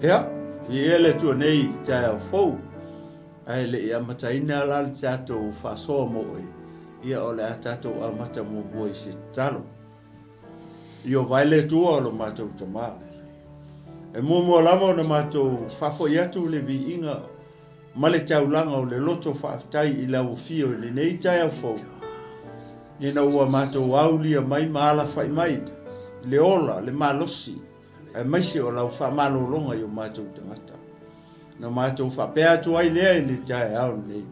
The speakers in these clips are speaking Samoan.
Ia, viia le Atua nei i taeao fou, ae le i amataina la le tatou faasoa mo oe, ia o le a tatou amata muamua i se tatalo. Ieova e le Atua o lo matou Tama, e muamua lava ona matou faafoi atu le viiga ma le taulaga o le loto faafetai i lau afio i lenei taeao fou, ina ua matou aulia mai ma alafai mai le ola, le malosi, aemaise o lau faamalologa i o matou tagata. Na matou faapea atu ai lea i le taeao lenei,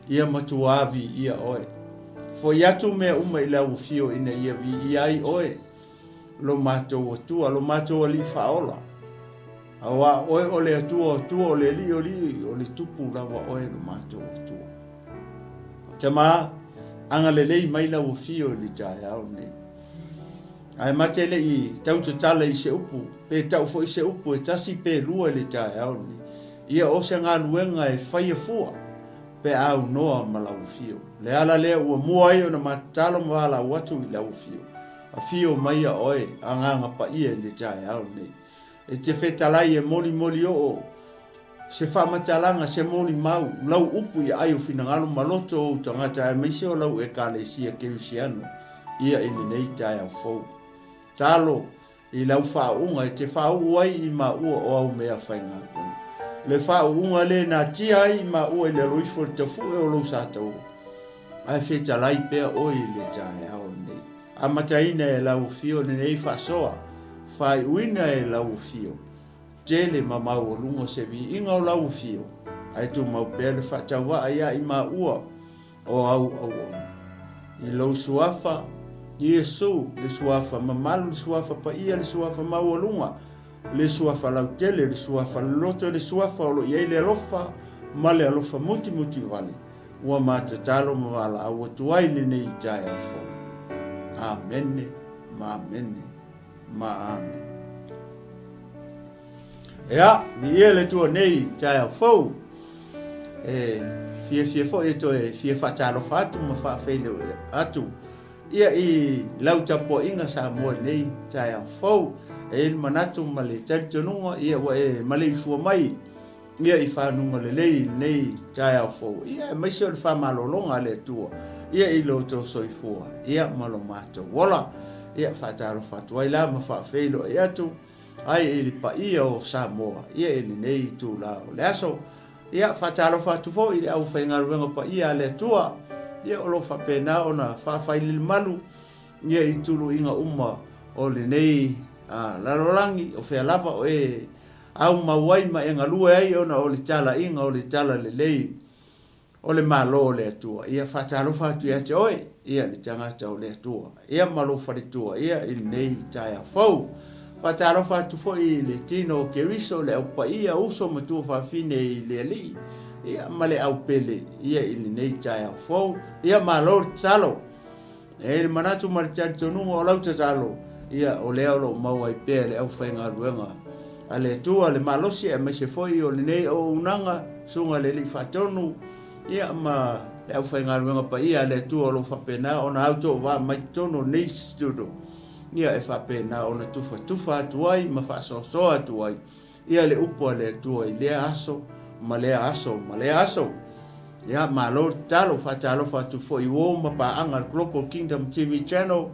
ia matua viia oe. Foi atu mea uma i lau afio ina ia viia ai oe, lo matou Atua, lo matou Alii Faaola. Auā oe o le Atua o Atua, o le Alii o Alii, o le Tupu lava oe lo matou Atua. Tama, agalelei mai lau afio i le taeao lenei. Ae ma te le i tau tatala i se upu, pe tau foi se upu e tasi pe lua i le taeao lenei, ia o se galuega e faia fua pe a aunoa ma lau afio. Le ala lea ua mua ai ona ma tatalo ma valaau atu i lau afio, afio maia oe, Agaga Paia i le taeao lenei. E te fetalai e molimoli oo se faamatalaga, se molimau, lau upu i aai o finagalo ma loto o ou tagata aemaise o lau Ekalesia Kerisiano ia i lenei taeao fou. Talo i lau faauuga e te faauu ai i maua o au mea faigaluega. Le faauuga le natia ai i maua i le aloifo i le tafue o lou sataua, ae fetalai pea oe i le taeao lenei. Amataina e lau afio lenei faasoa, faaiuina e lau afio. Tele ma maualuga se viiga o lau afio, ae tumau pea le faatauvaa ia i maua o au auauna. I lou suafa, Iesu, le suafa mamalu, le suafa paia, le suafa maualuga, le suafa lautele, le suafa loloto, le suafa o lo o i ai le alofa ma le alofa mutimutivale, ua ma tatalo ma valaau atu ai lenei taeao fou. Amene ma amene ma amene. Ea, viia le Atua nei taeao fou. E fiafia foi e toe fia faatalofa atu ma faafeiloai atu ia i lau tapuaiga Samoa i lenei taeao fou. E i ai le manatu ma le talitonuga ia ua e maleifua mai ia i fanuga lelei i lenei taeao fou, ia aemaise o le faamalologa a le Atua ia i lo outou soifua ia ma lo matou ola. Ia faatalofa atu ai la ma faafeiloai atu ai i le paia o Samoa ia i lenei itula o le aso. Ia faatalofa atu foi i le aufaigaluega paia a le Atua ia o lo o faapena ona faafailele-malu ia i tuluiga uma o lenei lalolagi, o fea lava o e aumau ai ma e galue ai ona o le talaiga o le talalelei o le Malo o le Atua. Ia faatalofa atu ia te oe, ia le tagata o le Atua, ia ma lou faletua, ia i lenei taeao fou. Faatalofa atu foi i le tino o Keriso, le au paia, uso ma tuafafine i le Alii, ia ma le au pele, ia i lenei taeao fou. Ia malo le tatalo. E i ai le manatu ma le talitonuga o lau tatalo, ia, o lea o lo o maua ai pea e le aufaigaluega a le Atua le malosi aemaise foi o lenei auaunaga, Susuga i le Alii Faatonu, ia, ma le aufaigaluega paia a le Atua o lo o faapena ona autoovaa mai totonu o lenei studio, ia, e faapena ona tufatufa atu ai ma faasoasoa atu ai Ia le upu a le Atua i lea aso ma lea aso ma lea aso. Ia, malo le tatalo, faatalofa atu foi i uo ma paaga a le Global Kingdom TV Channel,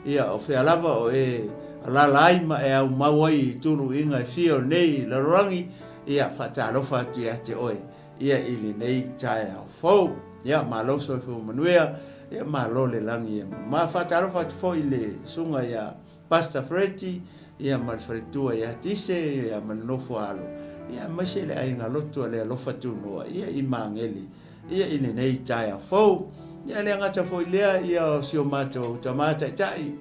ia, o fea lava o e alaala ai ma e aumau ai i tuluiga e fia o lenei lalolagi, ia, faatalofa atu ia te oe, ia, i lenei taeao fou. Ia, malo soifua manuia, ia, malo le lagi e mama. Faatalofa atu foi i le susuga ia Pastor Freddy, ia ma le faletua ia Tise, ia ma le nofo alo, ia aemaise le aiga lotu a le Alofa Tunoa, ia i Magele, ia i lenei taeao fou. Ia le gata foi lea, ia o si o matou tama taitai,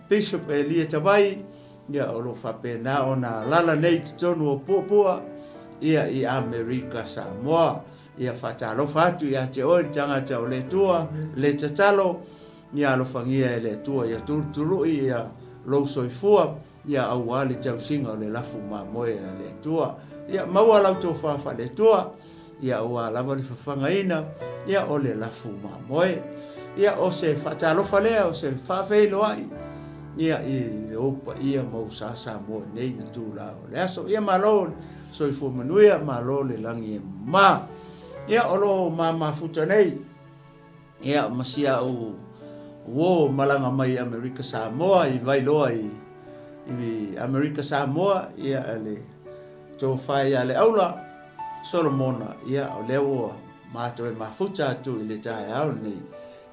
Bishop Elia Tavai, ia o lo o faapena ona alaala nei i totonu o Puapua, ia i Amerika Samoa. Ia faatalofa atu ia te oe le tagata o le Atua, le tatalo, Ia alofagia e le Atua ia tulutului ia lou soifua, ia auā le tausiga o le lafu mamoe a le Atua. Ia maua lau tofa faale-Atua, ia auā lava le fafagaina ia o le lafu mamoe. Ia o se faatalofa lea, o se faafeiloai. Ia, i le ou paia ma ou sa Samoa i nei itula o le aso. Ia, malo le soifua manuia, malo le lagi e mama. Ia, o lo o mamafuta nei, ia, ma si au uo malaga mai i Amerika Samoa, i Vailoa i, i Amerika Samoa, ia, le tofa ia le aula, Solomona, ia, o lea ua matou e mafuta atu i le taeao lenei.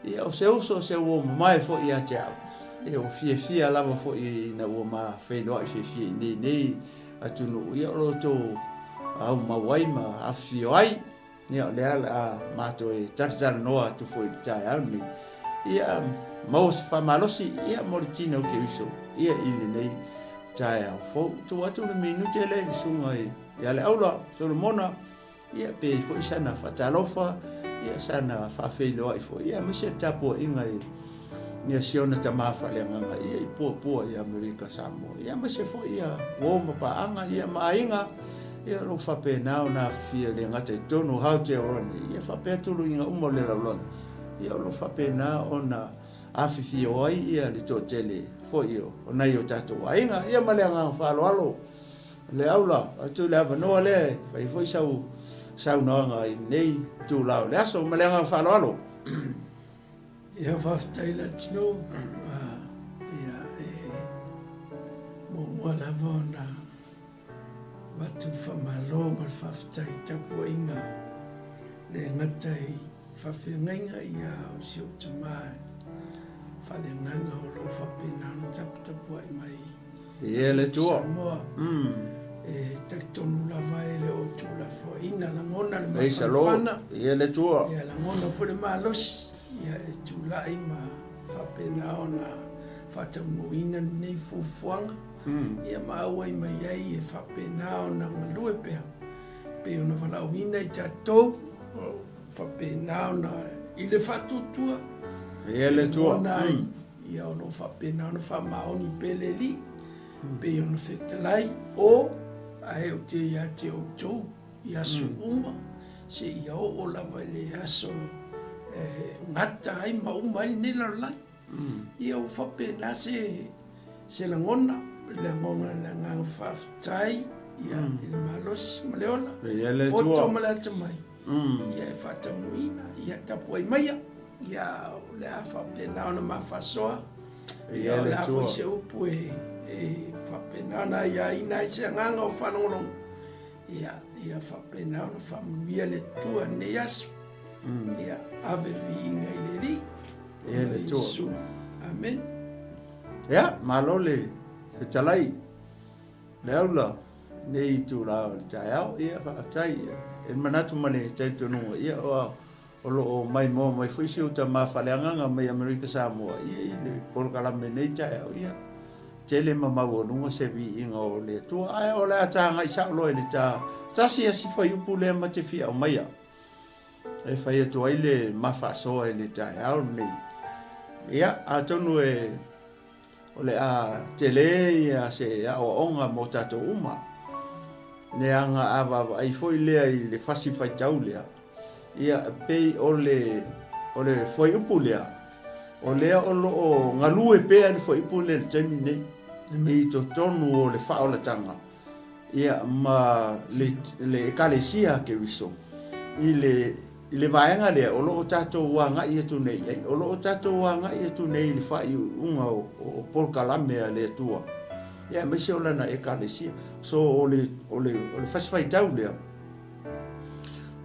Ia, o se uso, o se uo mamae foi ia te au. Ia, ua fiafia lava foi ina ua ma feiloai fiafia i nei nei atunuu, ia, o lo outou aumau ai ma afifio ai. Ia, o lea o le a matou e talatalanoa atu foi i le taeao lenei. Ia, maua se faamalosi, ia, mo le tino o Keriso, ia, i lenei taeao fou. Tuu atu le minute lea i le susuga ia Leaula Solomona. Ia, pe i ai foi sana faatalofa, ia, sana faafeiloai foi, ia, aemaise le tapuaiga i ia si ona tama faaleagaga, ia, i Puapua i Amerika Samoa, ia, aemaise foi ia uo ma paaga, ia, ma aiga, ia, o lo o faapena ona afifio e le gata i totonu o Aotearoa nei, ia, faapea tuluiga uma o le lalolagi, ia, o lo o faapena ona afifio ai ia le toatele foi o nai o tatou aiga. Ia, ma le agaga faaaloalo. Le aula, atu le avanoa lea e fai foi sau saunoaga i lenei itula o le aso. Ma le agaga faaaloalo. Ia, faafetai Latino. Ia, e muamua lava ona avatu le faamalo ma le faafetai i tapuaiga le gata i faafeagaiga, ia, o si ou tama faaleagaga o lo o faapena ona taputapuai mai. Ia le Atua. Samoa. E talitonu lava e le o tuulafoaiina, lagona le mafanafana. Ia le Atua. Ia lagona foi le malosi, ia e tulai ma faapena ona faataunuuina lenei fuafuaga. Ia ma auai mai ai e faapena ona galue pea pei ona valaauina i tatou, faapena ona i le faatuatua. Ia le Atua. Lagona ai. Ia o lo o faapena ona faamaoni pea le Alii, pei ona fetalai, o, ae ou te ia te outou i aso uma, seia oo lava i le aso e gata ai ma uma ai lenei lalolagi. Ia ua faapena se, se lagona, le lagona le agaga faafetai, ia, i le malosi ma le ola, poto ma le atamai. Ia e faataunuuina, ia tapuai maia, ia o le a faapena ona ma faasoa, ia o le a foi se upu e, e faapena ona aiaina ai se agaga o faalogologo, ia, ia faapena ona faamanuia le Atua i lenei aso. Ia ave le viiga i le Alii. Ia le Atua. Iesu. Amen. Ia, malo le fetalai. Le aula nei itula o le taeao, ia faafetai. E manatu ma le talitonuga, ia o lo o maimoa mai foi si ou tama faaleagaga mai Amerika Samoa, ia i le polokalame nei taeao, ia tele ma maualuga se viiga o le Atua. Ae o le a tagai sao loa i le ta tasi asi fuaiupu lea ma te fia aumaia e fai atu ai le ma faasoa i le taeao lenei. Ia, atonu e O le a tele ia se aoaoga mo tatou uma. Leaga a vaavaai foi lea i le fasi faitau lea, ia pei o le, o le fuaiupu lea, o lea o lo o galue pea le fuaiupu lea i le taimi nei, i totonu o le faaolataga, ia ma le, le Ekalesia a Keriso, i le I le vaega lea o lo o tatou agai atu nei i ai, o lo o tatou agai atu nei i le faaiuiuga o, o polokalame a le Atua, ia aemaise o Lana Ekalesia. So o le, o le, o le fasi faitau lea,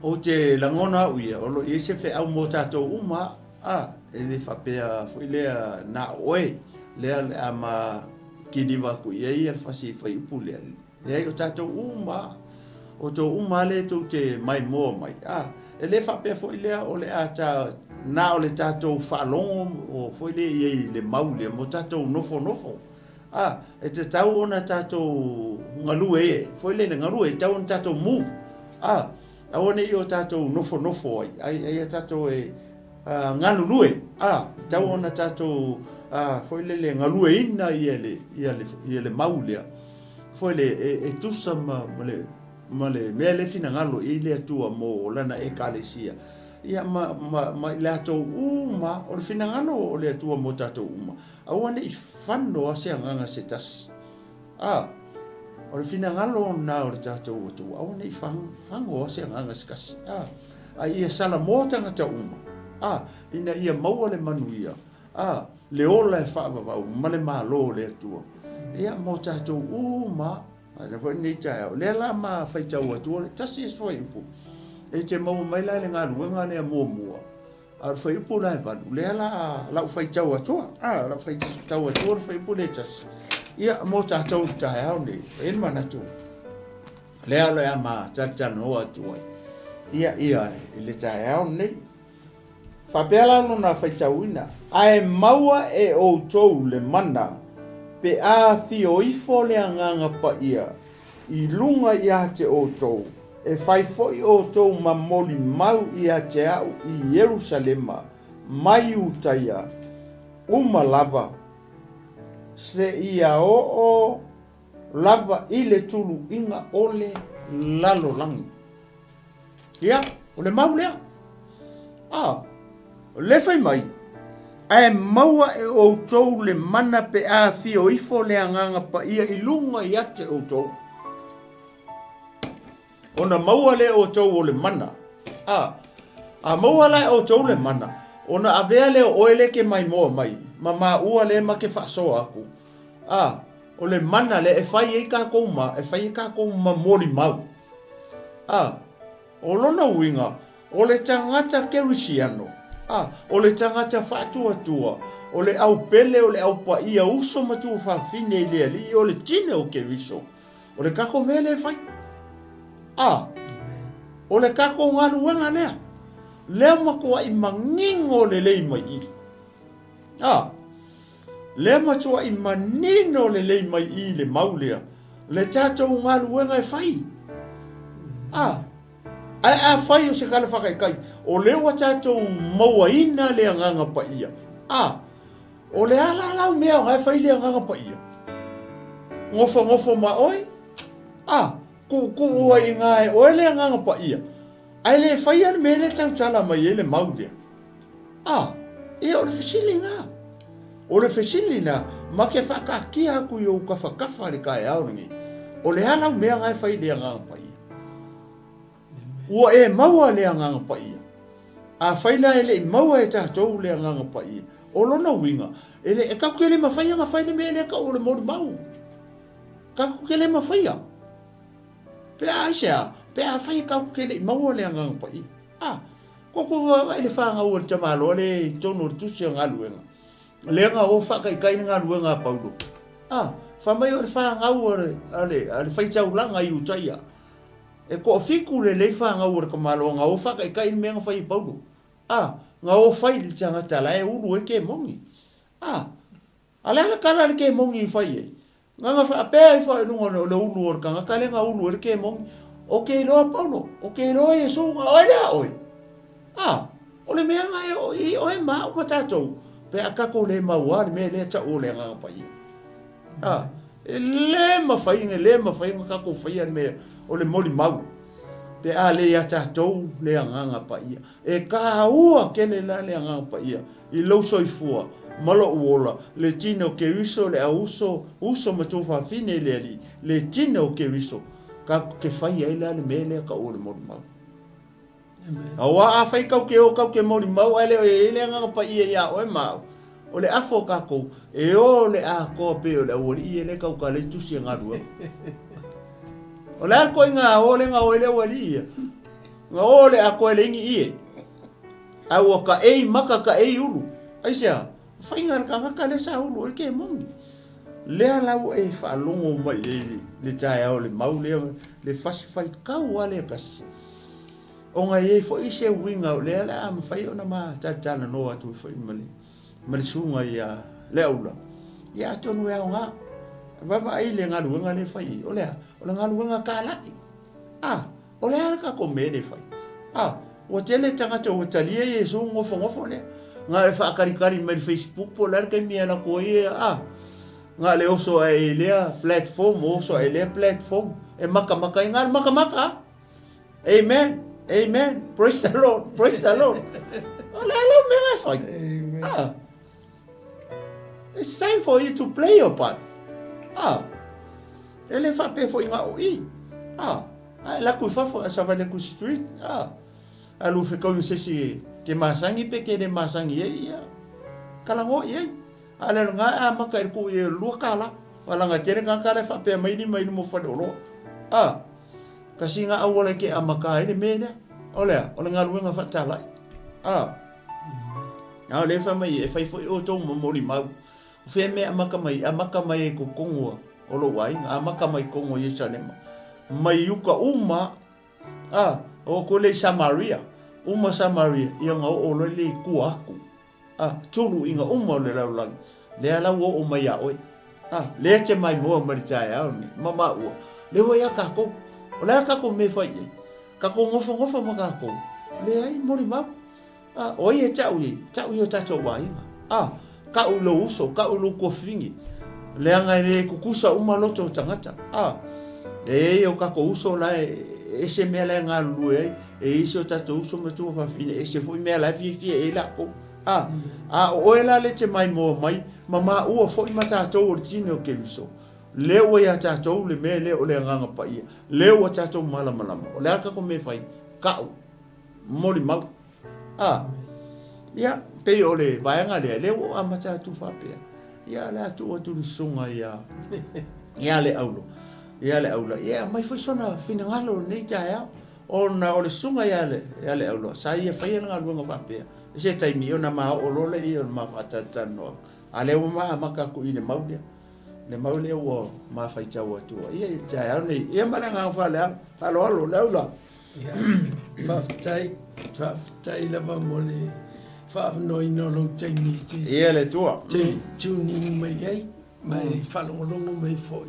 ou te lagona au ia, o lo o i ai se feau mo tatou uma, a, e le faapea foi lea na o oe, lea o le a ma kiliva atu i ai le fasi fuaiupu lea. Leai, o tatou uma, o tou uma lea tou te maimoa mai, a, e le faapea foi lea o le a ta, na o le tatou faalogo o foi lea i ai i le mau lea mo tatou nofonofo. A, e tatau ona tatou galue e, foi lele, galue, e tatau ona tatou move. A, aua ne i o tatou nofonofo ai, ai, ai a tatou e a, galulue, a, e tatau ona tatou a, foi lele, galueina ia le, ia le, ia le mau lea. Foi le, e, e tusa ma, ma le, ma le mea lea finagalo i ai le Atua mo Lana Ekalesia. Ia, ma, ma, ma i latou uma, o le finagalo o le Atua mo tatou uma, aua ne i fano a se agaga se tasi. A, o le finagalo na o le tatou Atua, aua ne i fago a se agaga se tasi. A, a ia salamoa tagata uma, a, ina ia maua le manuia, a, le ola e faavavau ma le Malo o le Atua, ia, mo tatou uma. A lea foi lenei taeao, lea la ma faitau atu, le tasi aso fuaiupu, e te maua mai la le galuega lea muamua, a o le fuaiupu la e valu, lea la lau faitau atua, a, lau faitau atua le fuaiupu lea e tasi, ia, mo tatou i le taeao nei, e i ai le manatu, lea o le a ma talatalanoa atu ai, ia, ia, i le taeao lenei. Faapea la lona faitauina, Ae maua e outou le mana pe a afio ifo le Agaga Paia i luga ia te outou, e fai foi outou ma molimau ia te au i Ierusalema ma Iutaia uma lava, seia oo lava i le tuluiga o le lalolagi. Ia, o le mau lea. A, o le fai mai, ae maua e outou le mana pe a afio ifo le Agaga Paia i luga ia te outou. Ona maua lea outou o le mana. A, a maua la e outou le mana, ona avea lea o oe lea ke maimoa mai, ma maua lea ma ke faasoa aku. A, o le mana lea e fai ai kākou ma, e fai ai kākou ma molimau. A, o lona uiga, o le tagata kerisiano, a, o le tagata faatuatua, o le au pele, o le au paia uso ma tuafafine i le Alii, o le tino o Keriso, o le kako mea lea e fai. A, o le kako galuega lea, lea matuai manino lelei mai i. A, Lea matuai manino lelei mai i le mau lea, le tatou galuega e fai. A, ae afai o se tala faataitai, o lea ua tatou mauaina le Agaga Paia, a, o le a la lau mea o la e fai le Agaga Paia? Nofonofo ma oe? A, tuutuu ai i ina e oe le Agaga Paia, ae le faia le mea lea e tautala mai ai le mau lea. A, ia o le fesili lena. O le fesili lena, ma ke whaakaatia aku i ou kawhakawha le kaeao lenei. O le a lau mea nga e whai le Agaga Paia? Ua e maua le Agaga Paia. A whai la e le i maua e tātou le Agaga Paia. O lona uiga, e le, e kau ke le mawhai anga whai le mea lea kau o le molimau. Kau ke le mawhaia. Pe a aisea, pe a whai e kau ke le i maua le Agaga Paia. A, Ko kou vaavaai le whanau o le tamaloa le i tonu o le tusi o galuega. Lea nga o whakaikai le galuega a Paulo. A, wha mai o le whanau o le, a le, a le whaitaulanga i Utaia. E koafiku le lei whanau o le tamaloa nga o whakaikai le mea nga whai i Paulo. A, nga o whai le tangata la e ulu e ke mongi. A, A le a le kala le kemoni i fai ai? Nganga faapea ifo i luga o le ulu o le kangaka lea nga ulu ai le kemoni, O ke iloa Paulo, o ke iloa Iesu, nga oe lea oe. A, o le mea nga e o i oe ma au ma tatou, pe a kakou le maua le mea lea tau o le Agaga Paia. A, e le mawhai, e le mawhai nga kakou whaia le mea o le molimau, pe a le ia tatou le Agaga Paia. E kāua kele la le Agaga Paia i lou soifua ma lou ola, le tino o Keriso, le au uso, uso ma tuafafine i le Alii, le tino o Keriso, ka ke fai ai la le mea lea ka o le molimau. Aua a fai kau ke o kau ke molimau ae le o e i le Agaga Paia iā oe ma au, o le afo o kakou, e o le atoa pei o le aualii e le kau ka lei tusi e galuega. O le a le koiga o le ga o e le aualii ia? Nga o le atoa e le ingi ie. A ua ka ei maka ka ei ulu. Aisea, faiga le kangaka lea sa ulu e ke moni. Lea la ua e faalogo mai ai le, le taeao le mau lea, le fasi faitau a lea kasi. Ona e i ai foi se uiga o lea le a mafai ona ma talatalanoa atu ai foi ma le, ma le susuga ia Leaula. Ia atonu e aoga. Vaavaai le galuega lea e fai ai. O le a? O le galuega kalai. A, O le a le tatou mea lea e fai? A, ua tele tagata ua talia Iesu nofonofo lea. Na e faakalikali mai le Facebook po o le a le taimi e alu atu ai, a, na le oso ae i lea platform, oso ae i lea platform, e makamaka ai. Na o le makamaka lava. Amen. Amen. Praise the Lord. Praise the Lord. O le a lau mea e fai. Amen. Ah. It's time for you to play your part. Ah. E le faapea foi na o i. Ah. Ae la ku i fafo, a savali atu i street. Ah. Alu fekau i se isi ke masangi pe ke le masangi ai, ia. Kalagoa i ai. A le lena e amata i le tuu i ai o le $2. Aua leaga e tele tagata la e faapea mai lima i luma o faleoloa. A, kasi na auala e ke amata ai le mea lea. O le a? O le galuega faatalai. A, a o lea e fai mai e fai foi outou ma molimau. O fea mea e amata mai? E amata mai ai i totonu o lou aiga, amata mai i totonu o Ierusalema. Mai uka uma A, oo atu lea i Samaria, uma Samaria, ia ona oo loa lea i tua atu. A, tuluiga uma o le lalolagi, lea la ua oo mai iā oe. A, lea e te maimoa mai le taeao lenei, ma maua, lea ua iā kākou. O le a kākou mea e fai i ai? Kākou nofonofo ma kākou, leai, molimau. A, o ai e ta'u i ai? Ta'u i o tātou aiga. A, ka'u i lou uso, ka'u i lou tuafafine. Leaga e le tutusa uma loto o tagata. A, e i ai o kākou uso la e ese mea la e galulue ai, e i ai isi o tātou uso ma tuafafine, ese foi mea la e fiafia i ai lākou. A, a o oe la lea e te maimoa mai, ma maua foi ma tātou o le tino o Keriso, lea ua iā tātou le mea lea o le Agaga Paia, lea ua tātou malamalama. O le a le tatou mea e fai? Ka'u. Molimau. A, ia, pei o le vaega lea, lea ua ou amata atu faapea, ia, o le a tuu atu le susuga ia, ia le Aulo, ia le Aula, ia, aumai foi sona finagalo i lenei taeao, ona o le susuga ia le, ia le Aulo, sa ia faia le galuega faapea, i se taimi ona ma oo loa lea o le ma faatalatalanoaga, a lea ua ma amata atu i le mau lea, le mau lea ua ma faitau atu ai, ia, i le taeao nei, ia ma le agaga faaaloalo, le Aula. Ia, faafetai, faafetai lava mo le faaavanoaina o lou taimi e te... Ia le Atua. Te tune in mai ai, ma e faalogologo mai foi.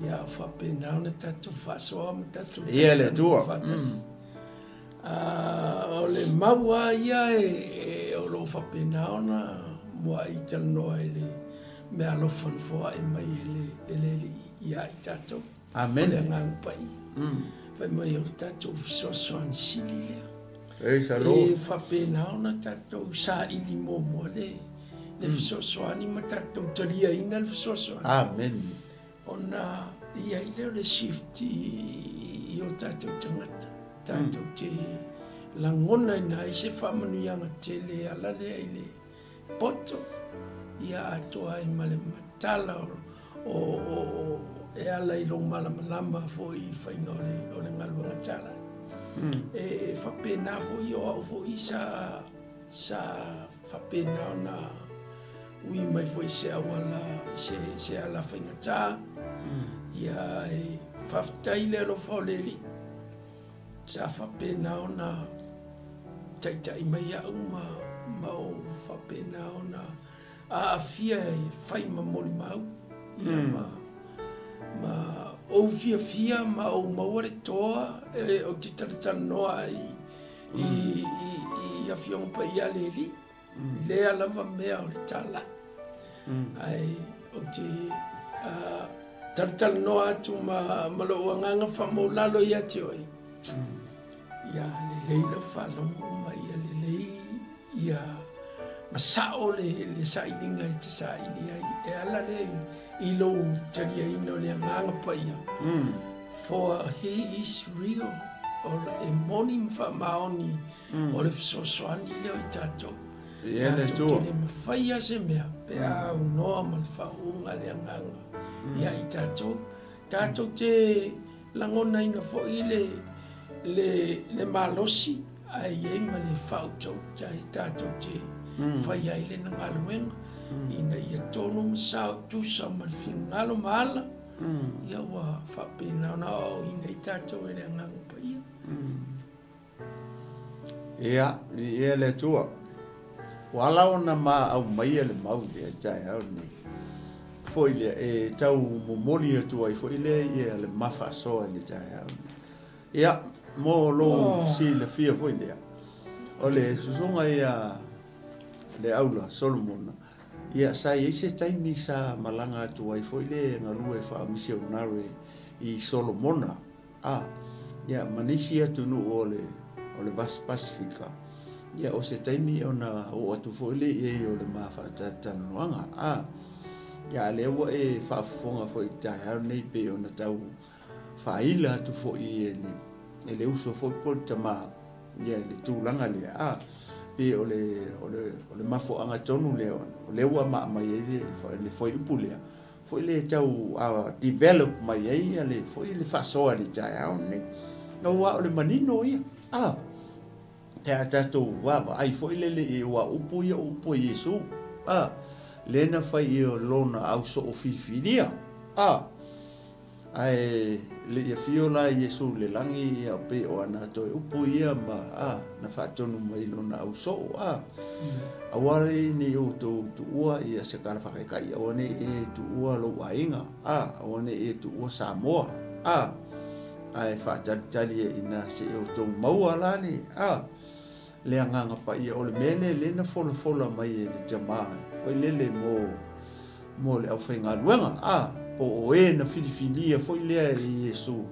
Ia, o faapena ona tatou faasoa ma tatou... Ia le Atua. Faatasi. O le mau lava ia e, o lo o faapena ona muai talanoa i le meaalofa na foai mai e le, e le Alii ia i tatou. Amene. O le Agaga Paia. Fai mai o le tatou fesoasoani sili lea. Praise the Lord. E faapena ona tatou saili muamua le, le fesoasoani ma tatou taliaina le fesoasoani. Amene. Ona i ai lea o le shift i, i o tatou tagata. Tatou te lagonaina ai se faamanuiaga tele e ala lea i le poto, ia atoa ai ma le matala o, o, o, e ala i lou malamalama foi i faiga o le, o le galuega talai. Mm. E faapena foi o au foi sa, sa faapena ona ui mai foi se auala, se, se ala faigata. Mm. Ia e faafetai le alofa o le Alii. Sa faapena ona taitai mai au ma, ma ou faapena ona aafia e fai ma molimau, ia mm. ma, ma ou fiafia ma ou maua le toa e, ou te talatalanoa ai mm. i, i, i Afioga Paia a le Alii. Mm. Lea lava mea o le tala. Mm. Ae ou te uh, talatalanoa atu ma, ma lou agaga faamaulalo ia te oe. Mm. Ia lelei lau faalogo ma ia lelei ia ma sao le, le sailiga e te saili ai. E ala lea i, i lou taliaina o le agaga paia. Mm. For he is real. O, e moni ma faamaoni Mm. O le fesoasoani lea o i tatou. Ia le Tatou te le mafai lava se mea pe a aunoa ma le faauuga a le Agaga ia i tatou. Tatou te lagonaina foi le, le, le malosi ae i ai ma le faautauta e tatou te fai ai lena galuega ina ia tonu ma sao tusa ma le finagalo ma ala, ia ua faapena ona aoaoina ai tatou e le Agaga Paia. Ia, viia le Atua. Ua ala ona ma aumaia le mau lea i taeao lenei. Foi lea, e tau momoli atu ai foi lea ia le ma faasoa i le taeao lenei. Ia, mo lou oh. silafia foi lea, o le susuga ia le aula Solomona, ia sa i ai se taimi sa malaga atu ai foi lea e galue faamisionare i Solomona. A, ia, ma nisi atunuu o le o le Vasi Pasifika, ia o se taimi ona oo atu foi lea i ai o le ma faatalatalanoaga. A, ia a lea ua e faafofoga foi i le taeao lenei pei ona tau faaila atu foi e le, e le uso foi po o le tama, ia le tulaga lea, a, pei o le, o le, o le mafuaaga tonu lea, o lea ua maa mai ai le, le fuaiupu lea, foi lea e tau develop mai ai le, foi le faasoa i le taeao lenei. Aua o le manino ia, a, pe a tatou vaavaai foi lele i aua upu ia o upu a Iesu, a, lea na fai i lona ausoo filifilia, a, Ae le i afio la Iesu i le lagi, ia pei o ana toe upu ia ma, a, na faatonu mai i lona ausoo, a, Aua ne i outou tuua ia se tala faataitai, aua ne i e tuua lou aiga, a, aua ne i e tuua Samoa, a, ae faatalitali ai i ina se i outou maua la le, a, le Agaga Paia. O le mea lea lea na folafola mai e le tama foi lele mo mo le aufaigaluega, a, po o e na filifilia foi lea e Iesu,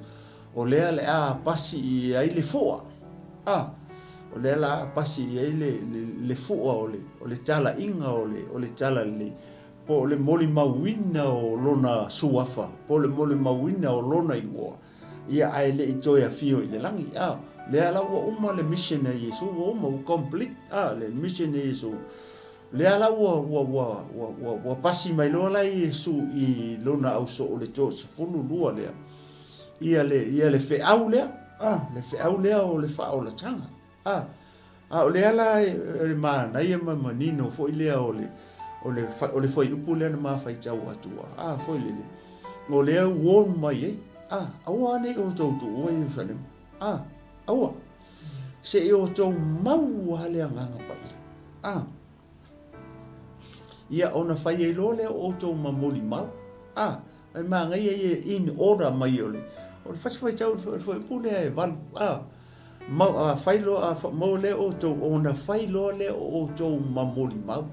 o lea le a pasi i ai le fua, a, o lea la a pasi i ai le, le, le fua o le, o le talaiga o le, o le talalelei, po o le molimauina o lona suafa, po o le molimauina o lona igoa, ia ae le i toe afio i le lagi, a, lea la ua uma le mission a Iesu, ua uma, ua complete, a, le mission a Iesu. Lea la ua, ua, ua, ua, ua, ua pasi mai loa la Iesu i lona ausoo le 12 lea, ia le, ia le feau lea, a, le feau lea o le faaolataga, a. A o lea la e, e manaia ma manino foi lea o le, o le, o le fuaiupu lea na ma faitau atu, a, foi lele, o lea warn mai ai, a, aua ne i outou tuua Ierusalema, a, aua. Se i outou mau lava le Agaga Paia. A. Ia, ona fai ai loa lea o outou ma molimau. A. E manaia ia in order mai o le, o le fasi faitau o le fuaiupu lea e valu. A. Mau, a fai loa, a maua lea outou, ona fai loa lea o outou ma molimau.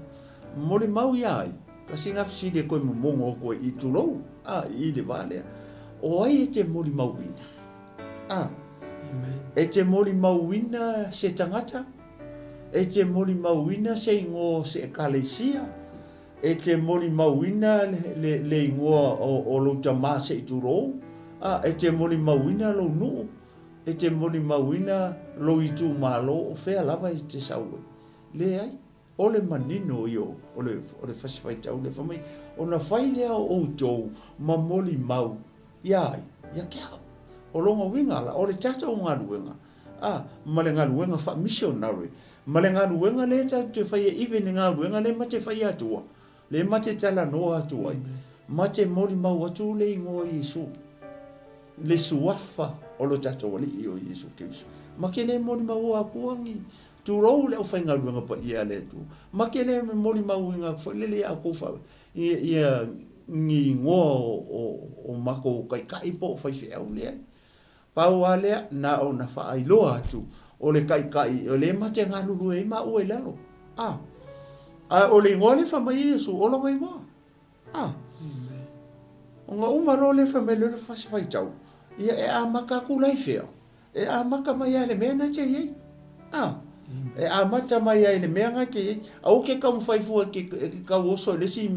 Molimau ia ai? Tasi lena fesili e toe momono atu ai i tulou, a, i le va lea. O ai e te molimauina? A. E te molimauina se tagata? E te molimauina se igoa o se ekalesia? E te molimauina le, le, le igoa o, o lou tamā se i tulou? A. E te molimauina lou nuu? E te molimauina lou itumalo o fea lava e te sau ai? Leai. O le manino ia o le, o le fasi faitau lea, fai mai, ona fai lea o outou ma molimau iā ai? Ia te au. O lona uiga la, o le tatou galuega, a, ma le galuega faa-missionary, ma le galuega lea tatou te faia even le galuega lea ma te faia atua, lea ma te talanoa atu ai, ma te molimau atu le igoa o Iesu, le suafa o lo tatou Alii o Iesu Keriso. Ma ke le molimauina atua ni Tulou le aufaigaluega paia a le Atua. Ma ke le molimauina atu foi lele ia outou fa, ia, ia ni igoa o, o, o matou taitai po o faifeau, leai. Pau lava lea, na ona faailoa atu, o le taitai, o lea ma te galulue ai maua i lalo. A, a o le igoa lea fai mai ai Iesu, o lona igoa. A, ona uma loa lea fai mai lea o le fasi faitau, ia e amata atu la i fea? E amata mai lava i le mea na te i ai. A, e amata mai lava i le mea na te i ai. Aua ke taumafai fua e te tauoso i le isi,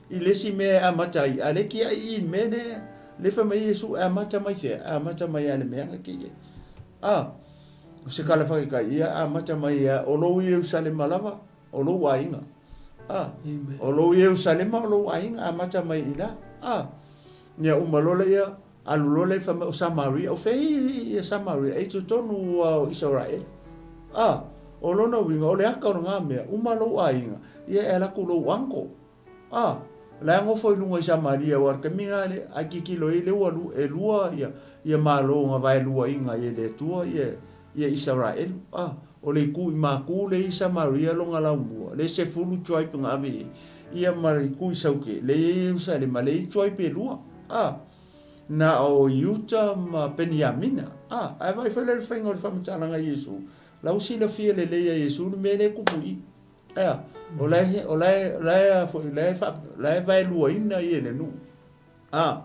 i le isi mea e amata ai, a o lea e tiai i le mea lea, lea fai mai Iesu e amata mai fea? E amata mai lava i le mea na te i ai. A, o se tala faataitai, ia amata mai lava, o lou Ierusalema lava, o lou aiga. A, o lou Ierusalema o lou aiga, amata mai i ina. A, ia uma loa lea, Alu loa lea fai mai o Samaria, o fea ia Samaria? E i totonu ua o Isaraelu. A, o lona uiga, o le aka o lena mea, uma lou aiga, ia e alu atu lou uncle. A, la e nofo i luga i Samaria, aua o le taimi lena le, a tilotilo i ai lea ua e lua ia, ia malo na vaeluaina ai e le Atua ia, ia Isaraelu. A, o le itu i Maku lea i Samaria lona laumua, le 10 tribe na ave i ai, ia ma le itu i Sauke, lea e i ai Ierusalema, lea e i ai tribe e lua. A, na o Iuta ma Peniamina. A, ae vaai foi la i le faiga o le faamatalaga a Iesu, la ua silafia lelei e Iesu le mea lea e tupu i i. Ea, o la e, o la e, o la e, a foi, la e faa, la e vaeluaina ia e le nuu. A,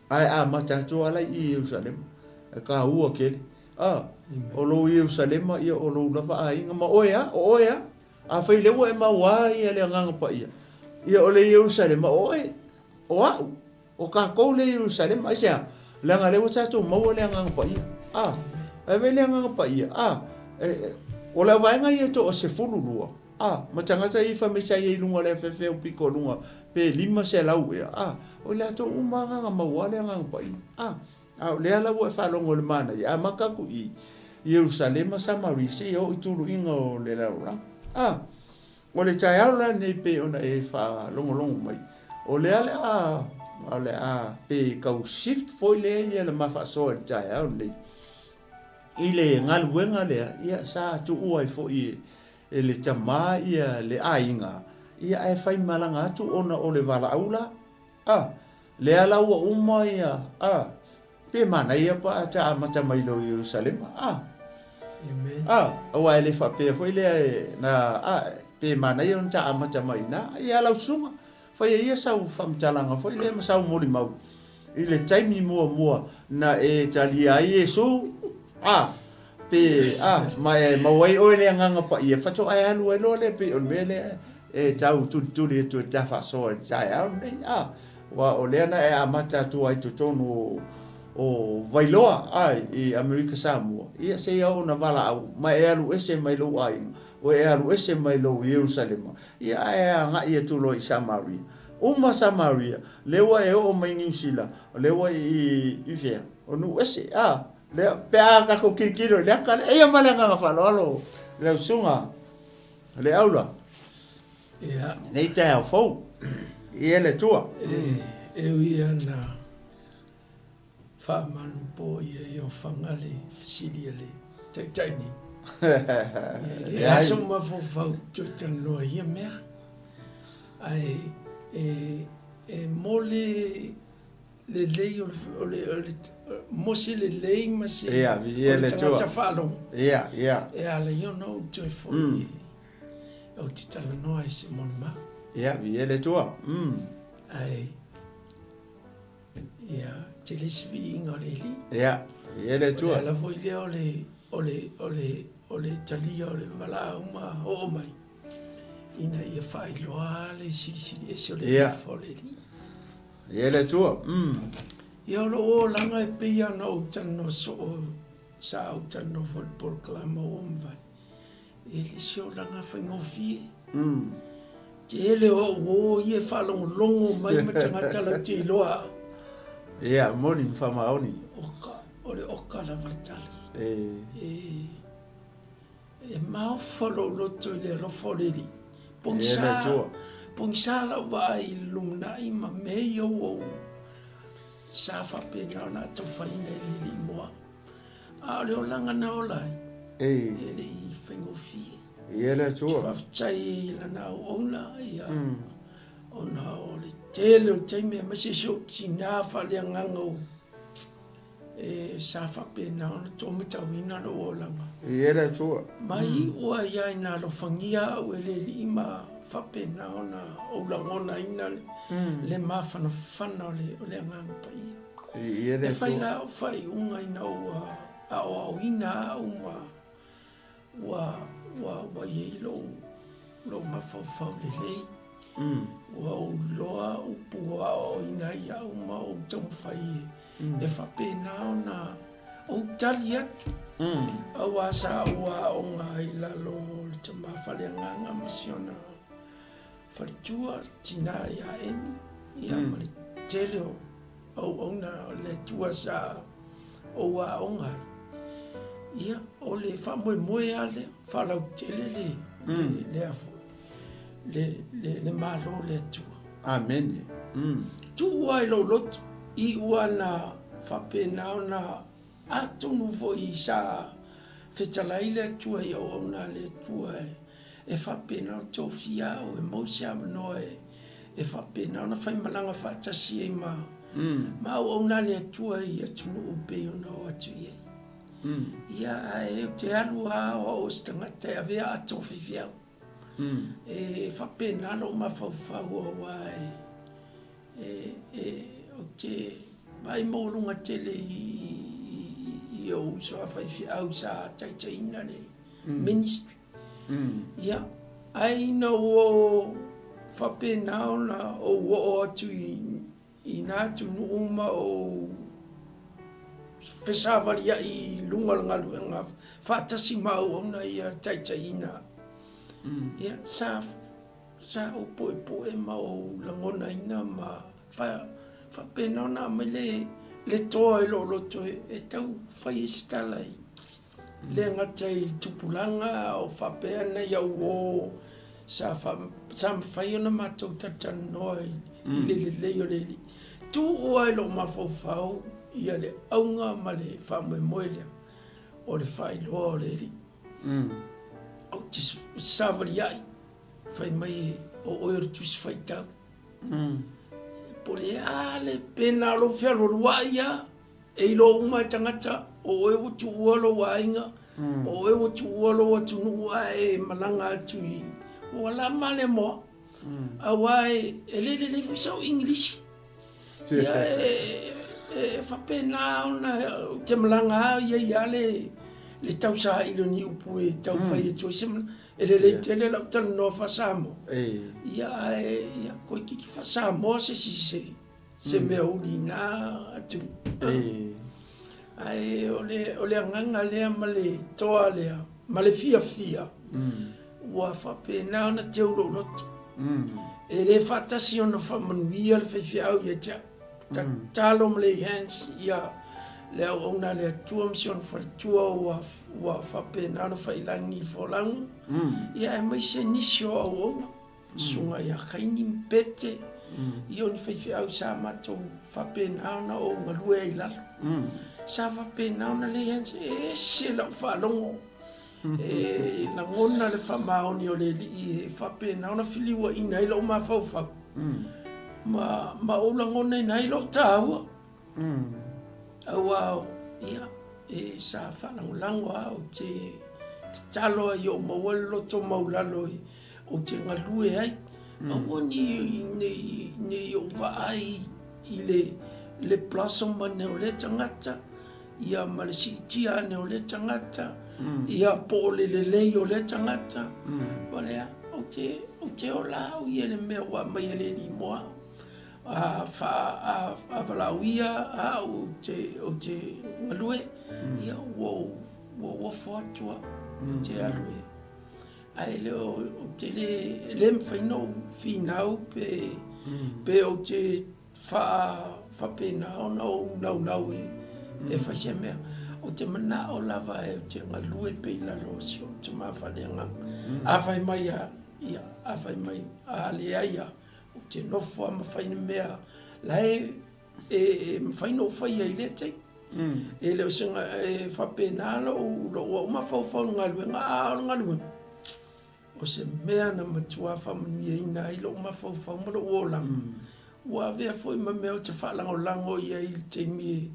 ae amata atu lava la i Ierusalema, e taua tele. A, o lou Ierusalema, ia o lou lava aiga, ma oe a, o oe a. Afai lea ua e maua ia le Agaga Paia, ia o le Ierusalema o oe, o a'u, o tatou le Ierusalema. Aisea? Leaga lea ua tatou maua le Agaga Paia. A, ae vaai le Agaga Paia, a, e, o le auvaega ia e toa-12, a, ma tagata ia i fai mai sa i ai i luga o le afeafea o pito i luga, pe 500 ea, a, o i latou uma lava na maua le Agaga Paia. A. A o lea la ua e faalogo i le manaia, e amata atu i Ierusalema, Samaria, seia oo i tuluiga o le lalolagi. A, o le taeao la lenei pei ona e faalogologo mai, o lea le a, o le a pe tau shift foi lea ia le ma faasoa i le taeao lenei. I le galuega lea, ia sa tuua ai foi e le tama ia le aiga, ia ae faimalaga atu ona o le valaau la. A, lea la ua uma ia, a, pe manaia pa a ta amata mai loa i Ierusalema, a. Amen. A, aua e le faapea foi lea e, na, a, pe manaia ona ta amata mai i ina, ia lau susuga, faia ia sau faamatalaga foi lea ma sau molimau i le taimi muamua na e talia ai Iesu, a, pe, a, ma e maua ai oe le Agaga Paia, faatoa e alu ai loa lea pei o le mea lea e tau tulituli atu e ta faasoa i le taeao lenei, a, aua o lea na e amata atu ai i totonu o, o Vailoa, a, i Amerika Samoa, ia seia oo ina valaau, ma e alu ese mai lou aiga, o e alu ese mai lou Ierusalema, ia ae agai atu loa i Samaria. Uma Samaria, lea ua e oo mai Niu Sila, o lea ua i, i fea? O nuu ese, a, lea, pe a tatou tilotilo i le ata lea, eia ma le agaga faaaloalo lau susuga. Le aula. Ia. Nei taeao fou. Ia le Atua. E, e ui ia na faamanupo ia i ofaga le fesili a le taitai nei. E leai sou mafaufau toe talanoa i ia mea. Ae e, e mo le lelei o le, o le, o le mo se lelei ma se yeah, o le tagata faalogo. Yeah, yeah. E ala ai ona ou toe foi mm. ou te talanoa i se molimau. Ia, yeah, le Atua. Mm. Ae, ia, tele se viiga o le Alii. Ia, yeah, le Atua. O le ala foi lea o le, o le, o le, o le talia o le valaau ma oo mai. Ina ia faailoa le silisili ese o le yeah. o le Alii. Ia le Atua. Mm. Ia o lou olaga e pei lava ona ou talanoa soo, sa ou talanoa foi i le polokalama ua mavae, e le se olaga faigofie. Mm. Tele o au uo ia e faalogologo mai ma tagata latou te iloa au. Ia, moni ma faamaoni. Oka, o le oka lava le tali. E. E. E maofa lou loto i le alofa o le Alii. Pogisa, pogisa lau vaai i le lumanai ma mea ia ua ou sa faapena ona atofaina e le Alii mo au. A o le olaga na ola ai, e le i faigofie. Ia le Atua. Faafetai i lana auauna, ia, ona o le tele o taimi aemaise si ou tina faaleagaga o E sa faapena ona taumatauina lou olaga. I e le Atua. Ma iu ai lava ina alofagia au e le Alii ma faapena ona ou lagonaina le mafanafana o le Agaga Paia. I e le E fai Atua. la au faaiuga ina ua aoaoina au ma ua ua ua i ai lou lou mafaufau lelei. Ua ou iloa upu ua aoaoina ai au ma ou taumafai e faapena ona ou tali atu. Aua sa ou aoga i lalo o le tama faaleagaga ma si ona faletua, tina ia Amy, ia ma le tele o auauna o le Atua sa ou aoga ai. Ia, o le faamoemoe lava lea, faalautele le, le, le, a foi, le, le, le Malo o le Atua. Amene. Mm. Tuu lava i lou loto, iu lava na faapena ona atonu foi sa fetalai le Atua i auauna a le Atua e, e faapena ona tofia au e maua se avanoa e, e faapena ona faimalaga faatasi ai ma, ma auauna a le Atua i atunuu pei ona oo atu i ai. Ia, ae ou te alu lava o au o se tagata e avea ata o faifeau. E faapena lou mafaufau aua e, e, e, ou te vaai maualuga tele i, i, i, i ou. lou uso a faifeau sa taitaiina le ministry. Ia, ae ina ua faapena ona ou oo atu i na atunuu ma ou fesavaliai i luga o le galuega faatasi ma auauna ia taitaiina. Ia, sa Sa ou puepue ma ou lagonaina ma faapena ona aumai le le toa i lou loto e tau fai ai se tala i le gata i tupulaga a o faapea nai au uo sa sa mafai ona matou talatalanoa i le lelei o le alii. Tuua i lou mafaufau ia le auga ma le faamoemoe lea o le faailoa o le alii. Ou te savaliai Fai mai o oe o le tusi faitau. Po le a le pena o lou fealualuai a, e iloa uma e tagata o oe ua tuua lou aiga, o oe ua tuua lou atunuu ae e malaga atu i ua lama le moa. Aua e le lelei foi sau Igilisi. Ia e faapena ona ou te malaga lava e i ai lava le tausaili o ni upu e tau fai atu ai se manatu. E lelei tele lau talanoa faa-Samoa, ia ae ia toeitiiti faa-Samoa se isi se, se mea uli i na atunuu. Ae o le, o le agaga lea ma le toa lea ma le fiafia, ua faapena ona teu lou loto. E le faatasi ona faamanuia le faifeau ia te au. Tatalo ma lay hands ia le auauna a le Atua ma si ona faletua ua, ua faapena ona faiilagi i le folauga. Ia aemaise nisi o auauna, susuga ia Kaini ma Pete, ia o ni faifeau sa matou faapena ona ou galue ai i lalo. Sa faapena ona lay hands, e ese lau faalogo. E lagona le faamaoni o le Alii e faapena ona feliuaina ai lou mafaufau ma, ma ou lagonaina ai lou taua. Aua, ia, e sa faalagolago lava, ou te tatalo lava ia ou maua le loto maulalo ou te galue ai. Aua ne i ou vaai i le, le blossom ane o lea tagata, ia ma le siitia ane o lea tagata, ia po o le lelei o lea tagata, ma le a, ou te, ou te ola au ia i le mea ua aumai e le Alii mo au. A, fa, a, a valaauia au ou te, ou te galue, ia ua ou, ua ou ofo atu au, ou te alu e. Ae le o, ou te le, e le mafai ona ou finau pe, pe ou te Faapena ona ou naunau e fai se mea. Ou te manao lava ou te galue pea i lalo o si ou tama faaleagaga. A fai mai a, ia, a fai mai a leai a, ou te nofo lava ma fai le mea la e, e mafai ona ou faia i lea taimi. E le o se, e faapena lou, lou au mafaufau i le galuega, a o le galuega, O se mea na matua faamanuiaina ai lou mafaufau ma lou olaga, ua avea foi ma mea ou te faalagolago i ai i le taimi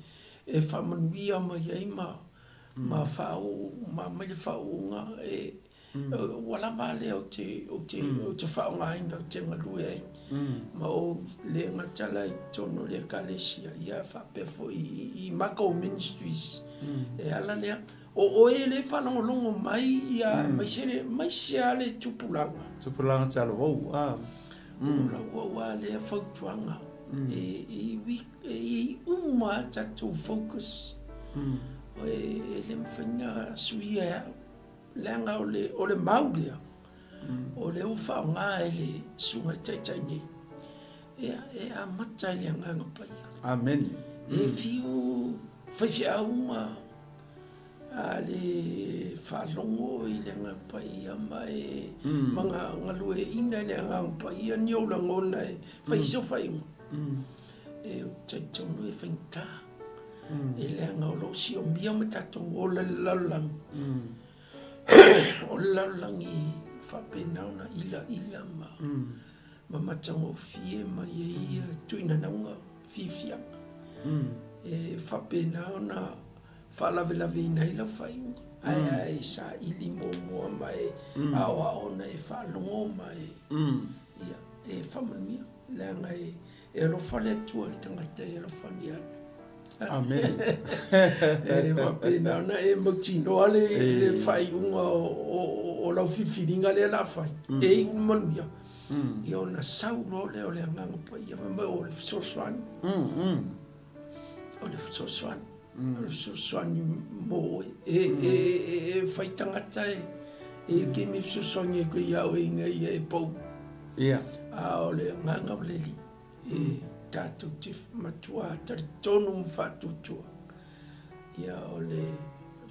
e faamanuia mai ai ma ma faauu ma aumai le faauuga e ua lava a lea ou te ou te ou te faaaogaina ou te galue ai ma ou le gata la i totonu o le Ekalesia ia faapea foi i matou ministries e ala lea. O oe e le faalogologo mai ia aemaise le aemaise lava le tupulaga. Tupulaga talavou a. O lau auā lea fautuaga e iwi e i ai uma lava tatou focus. E le mafai ona suia e au leaga o le o le mau lea o lea ua faaaoga e le Susuga i le Taitai nei. Ia e amata i le Agaga Paia. Amene. E fiu faifeau ma A le faalogo i le Agaga Paia ma e ma galueaiina i le Agaga Paia ni ou lagona e fai ai sau faaiuga, e ou te talitonu e faigata, e leaga o lo o siomia ma tatou ola i le lalolagi, o le lalolagi e faapena ona ilaila ma ma matagofie mai ai ia tuinanauga fiafiaga. E faapena ona faalavelaveina ai lau faaiuga, ae a e saili muamua ma e aoao ona e faalogo ma e, ia, e faamanuia, leaga e alofa le Atua i le tagata e alofagia atu. Amene. E faapena ona e mautinoa le, le faaiuga o lau filifiliga lea la fai, e iu le manuia. Ia ona sau loa lea o le Agaga Paia fai mai o le fesoasoani. O le fesoasoani. O le fesoasoani mo oe. E fai tagata e i le taimi e fesoasoani atu ai ia oe ina ia e pau. A o le Agaga o le Alii. E tatou te matua talitonu ma faatuatua, ia o le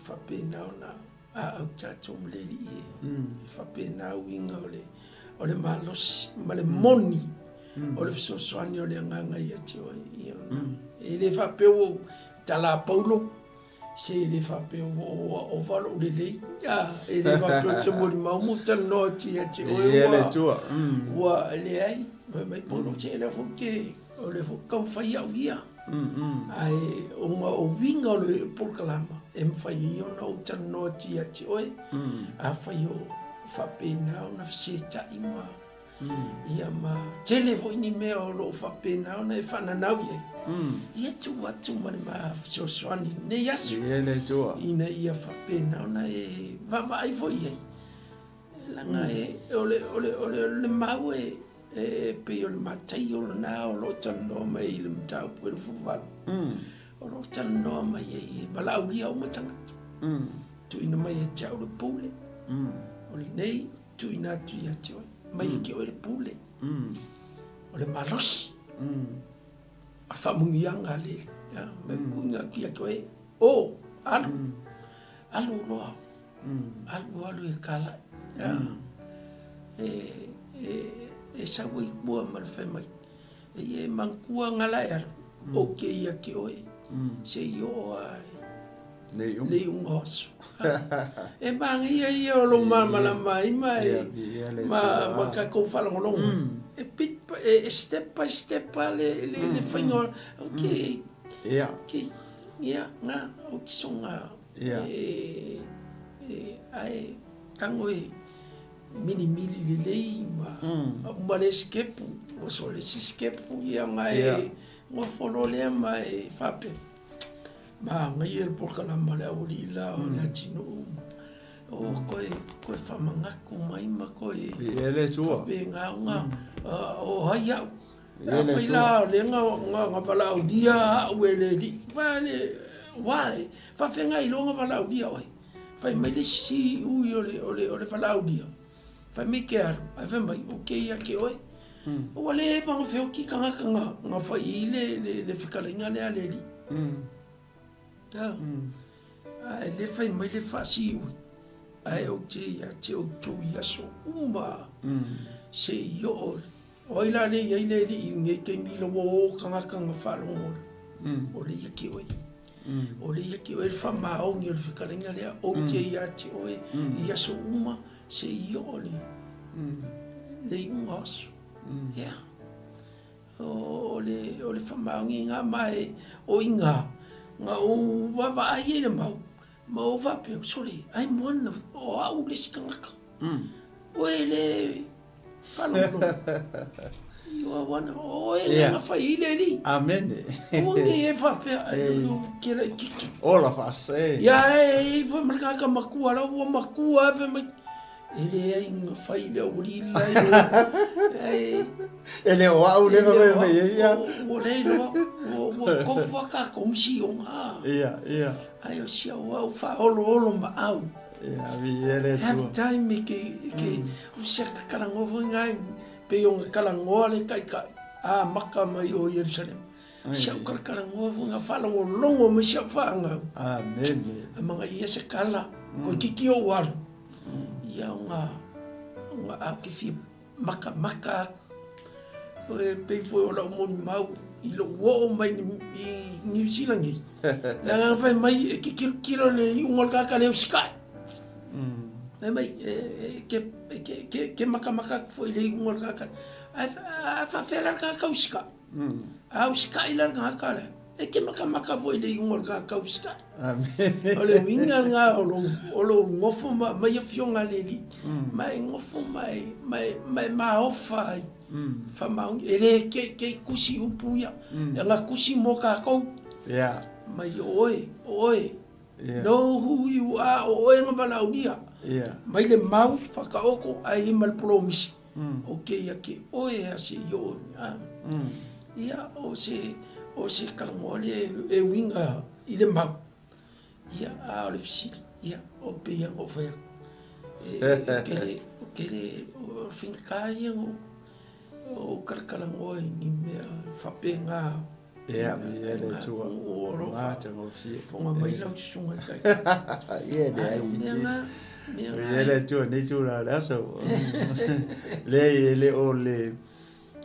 faapena ona aau tatou ma le Alii e. E faapena uiga o le, o le malosi ma le moni o le fesoasoani o le Agaga ia te oe. Ia ona, e le faapea ua ou tala Paulo, Se e le faapea ua ua ova lou lelei. A, e le faapea ou te molimau ma ou talanoa atu ia te oe Ia le Atua. Ua leai. Fai mai Paulo, se lea foi ke, o lea foi taumafai au ia. Ae ona o uiga o le polokalama e mafai ai ona ou talanoa atu ia te oe. Afai o faapena ona fesetai ma Ia ma tele foi ni mea o lo o faapena ona e faananau i ai. Ia tuu atu ma le ma fesoasoani i lenei aso. Ia le Atua. Ina ia faapena ona e vaavaai foi i ai. Leaga e, o le, o le, o le, o le mau e, e pei o le Mataio lena o lo o talanoa mai i le mataupu e 28. O lo o talanoa mai ai e valaaulia uma tagata. Tuuina mai ia te au le pule. O lenei Tuuina atu ia te oe, mai ia te oe le pule. O le malosi. O le faamanuiaga a le Alii. Mai tuuina atu ia te oe, o, alu, alu loa, alu alu e kalai. E sau ai tua ma le fai mai, e manatua gala e alu, ou te ia te oe, se i oo lava i le iuga o aso. E manaia ia o lou malamalama ai ma ma tatou faalogologo. E bit e step by step lava le faiga o okay. Ia. Okay. Ia, nga o ke soga. Ia. E ae tago e milimili lelei ma uma le sikepu, oso le isi sikepu ia ona e nofo loa lea ma e faapea, manaia le polokalama a le aualii la o Leatinuu, o koe koe faamanatu mai ma koe faapena ona o ai au. Afai la o lea na valaaulia au e le alii, why? Faafeagai loa na valaaulia oe. Fai mai le isi ui o le, o le, o le valaaulia, fai mai ke alu, ae fai mai, o ke ia ke oe. Ua le eva na feoti tagata na, na fai i le, le, le fetalaiga lea a le alii. Ae le fai mai le faasiui, ae ou te ia te outou i aso uma, se i oo. O ai la le i ai le alii i lenei taimi ina ua o tagata na faalogo o le ia te oe. O le ia te oe le faamaoni o le fetalaiga lea, ou te ia te oe i aso uma se i oo le le iuga o aso. Ia. O le o le faamaoni na ma e o iga na ou vaavaai ai le mau ma ou faapea, sole, I'm one of, o au le isi tagata. Oe le Faalogologo. You are one of, o oe yeah. na fai i le alii. Amene. Aua nei e faapea, ke laitiiti. Ola faase. Ia e i foi ma le tagata matua la ua matua e fai mai. E leai na fai le aualii lai. E le o au le fai mai e ia. Ua le iloa, ua tofu a tatou ma sioga. Ia, ia. Ai o si au au faaoloolo maau. Ia, viia le Atua. Have time e ke, ke, o sia ka kalangoa foi ngai, pei o nga kalangoa le taitai, a maka mai o Ierusalema. Sia u kala kalangoa foi nga faalogologo mai si au faangau. Amene. A manga ia se kala, koe kiki o alu. Ia o nga, o nga au ke fia makamaka aku. E pei foi o lau molimau i lou oo mai i Niu Sila nei. Le agaga fai mai e ke kilokilo le iuga o le tagata le usikai. Fai mai e ke, ke, ke, ke makamaka atu foi i le iuga o le tagata. Ae, ae faafefea la le tagata usikai? A usikai la le tagata lea, e te makamaka foi i le iuga o le tagata usikai. O le uiga lena o lou, o lou nofo ma, ma i afioga a le Alii, ma e nofo ma e, ma e, ma e maofa ai, faamaoni, e le keikei tusi upu ia, e na tusi mo tatou. Yeah. Mai o oe, o oe. Know who you are, o oe na valaaulia. Mai le mau, whakaoko, ae i ai ma le polomisi. O keia ke oe a se i o a. Ia, o se, o se kalamoa le e uiga i le mau. Ia, a o le fesili, ia, o pei ona ou fai atu, e, e kele, o kele, o le faigata ia ona ou talatalanoa i ni mea faapena. Ia, ia le Atua. O lo o matagofie. Fofoga mai lau susuga i le taitai. Ia, leai. Ai, o mea na, mea na. Ia le Atua nei tulaga o le aso. Leai, e le o le,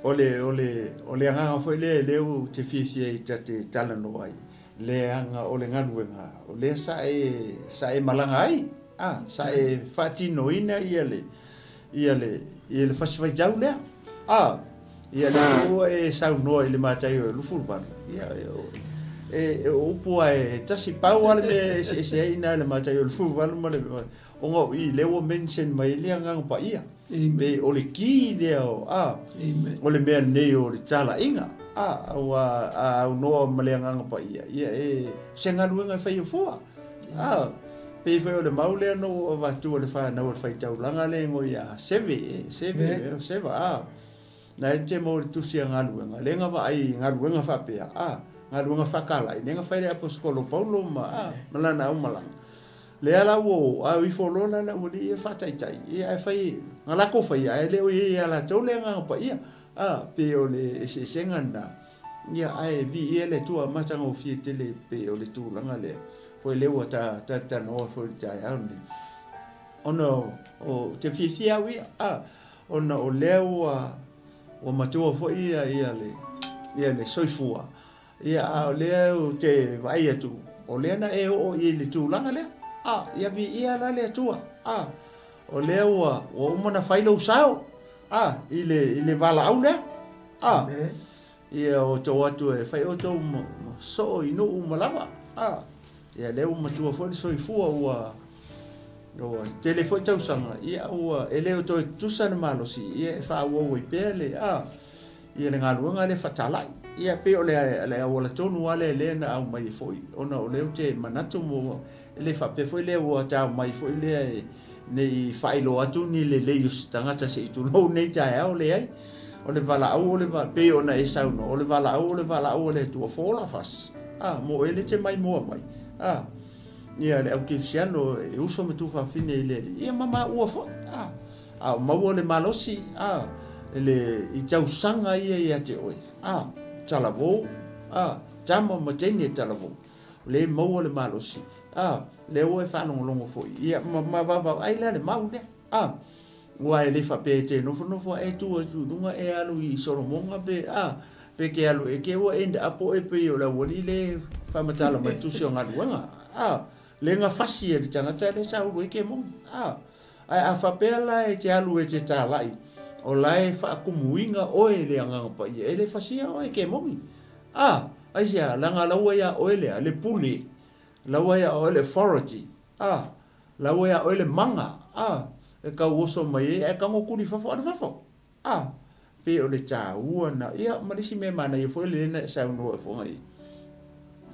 o le, o le, o le agaga foi lea, lea ou te fiafia ai ta te talanoa ai, leaga o le galuega, o lea sa e, sa e malaga ai, a, sa e faatinoina ia le, ia le, ia le fasi faitau lea, a, ia lea foi ua e saunoa i le Mataio e 28, ia, e, e, o upu lava e tasi, pau lava le mea e eseese ai i ina i le Mataio 28 ma le, ona o i lea ua mention mai ai le Agaga Paia. Amen. O le key lea o, a, Amen. o le mea lenei o le talaiga, a, ua a aunoa ma le Agaga Paia, ia e, se galuega e faia fua. A, pei foi o le mau lea na ou avatua i le fanau o le faitaulaga lea e igoa ia Seve, e, Seve, Amen. e, Seva, a, na e te maua i le tusi a galuega, lea na vaai i galuega faapea, a, galuega faatalai, lea na fai le Aposetolo Paulo ma, a, ma lana aumalaga. Lea la ua o, a o ifo loa la le aualii ia faataitai, ia ae fai, na latou faia, ae le o i ai ia latou le Agaga Paia. A, pei o le eseesega lena. Ia, ae viia le Atua matagofie tele pei o le tulaga lea. Foi lea ua ta talatalanoa foi i le taeao lenei. Ona o, ou te fiafia au ia, a, ona o lea ua, ua matua foi ia, ia le, ia le soifua, Ia, a o lea ou te vaai atu, o lea na e oo i le tulaga lea. A, ia viia la le Atua. A, o lea ua, ua uma ona fai lou sao, a, i le, i le valaau lea. A, ia outou atu e fai outou ma, ma soo i nuu uma lava. A, ia lea ua matua foi le soifua ua, ua tele foi tausaga, ia ua, e le o toe tutusa le malosi, ia e faaauau ai pea le, a, Ia le galuega lea fatalai. Ia pei o le le auala tonu lava lea lea na aumai ai foi ona o lea ou te manatu mo e le faapea foi lea ua ta aumai foi lea e ne i faailoa atu ni lelei o se tagata se i tulou nei taeao, leai. O le valaau o le pei ona e saunoa, o le valaau o le valaau a le Atua for all of us. A, mo e le te maimoa mai. A, ia le au kerisiano e uso ma tuafafine i le Alii, ia ma maua foi. A. A o maua le malosi, a, le, i tausaga ia ia te oe, a, talavou, a, tama ma teine talavou, le maua le malosi, a, lea ua e faalogologo foi, ia, ma, ma vaavaai lea le mau lea, a, aua e le faapea e te nofonofo a e tu atu i luga e alu i Solomoga pe, a, pe ke alu e ke ua end up oe pei o le aualii le faamatala mai tusi o galuega, a, le gafasi e le tagata lea sa ulu ai ke moni, a. Ae a faapea la e te alu e te talai, o la e faakumuina oe e le Agaga Paia, e le fasia oe ke moni. A, aisea, leaga la ua ia oe lea, le pule, la ua ia oe le authority, a, la ua ia oe le mana, a, e tauoso mai ai, ae tago tuli i fafo, alu fafo. A, pei o le taua na, ia, ma le isi mea manaia foi lea na e saunoa ai foi i,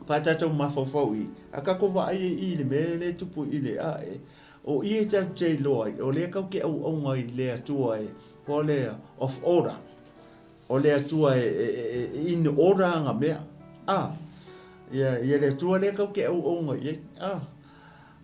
pa tatou mafaufau i, a tatou vaai ai i le mea lea e tupu i le, a, e, o i e tatou te iloa ai, o lea tatou te auauna i le Atua e, foi lea, of order, o le Atua e, e, e, e in order ana mea, a, ia, ia le Atua lea tatou te auauna i ai, a.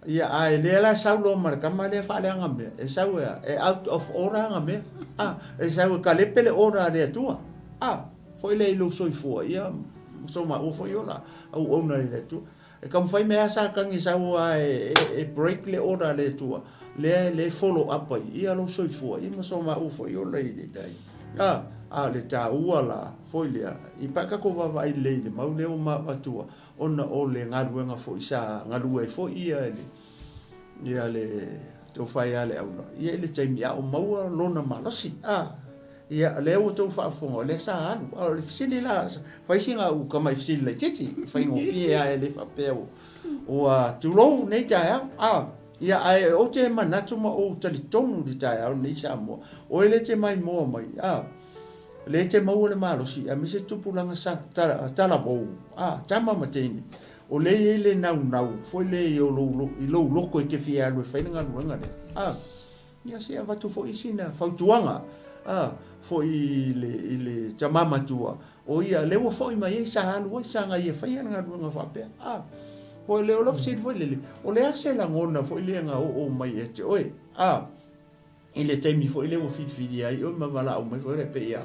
Ia, a e lea la e sau loa ma le tama lea faaleaga mea, e sau e a? E out of order ana mea. A, e sau e kalepe le order a le Atua. A, foi lea i lou soifua, ia, ma so maua foi ola auauna i le Atua. E taumafai mai lava Satani e sau lava e, e, e break le order a le Atua, lea, lea e follow up ai, ia lou soifua, ia ma so maua foi ola i le, a, a o le taua la, foi lea, i pa tatou vaavaai lelei i le mau lea ua ma avatua, ona o le galuega foi sa galue ai foi ia le ia le tofa ia Leaula ia i le taimi a o maua lona malosi a ia lea ua tou faafofoga o lea sa alu a o le fesili la fai sina u tamai fesili laitiiti faigofie a e le faapea ua tulou nei taeao a ia ae ou te manatu ma ou talitonu i le taeao nei Samoa oe le te maimoa mai a Lea e te maua le malosi aemaise tupulaga sa talavou, a, tama ma teine. O lea e i ai le naunau foi lea i lou, i lou loto e te fia alu e fai le galuega lea. A, ia se i avatu foi sina fautuaga, a, foi i le, i le tama matua, o ia lea ua foi mai ai sa alu ai, saga ia faia le galuega faapea. A, foi lea o lau fesili foi lele, o le a se lagona foi lea na oo mai ia te oe? A, i le taimi foi lea ua filifilia ai oe ma valaau mai foi lea pei ia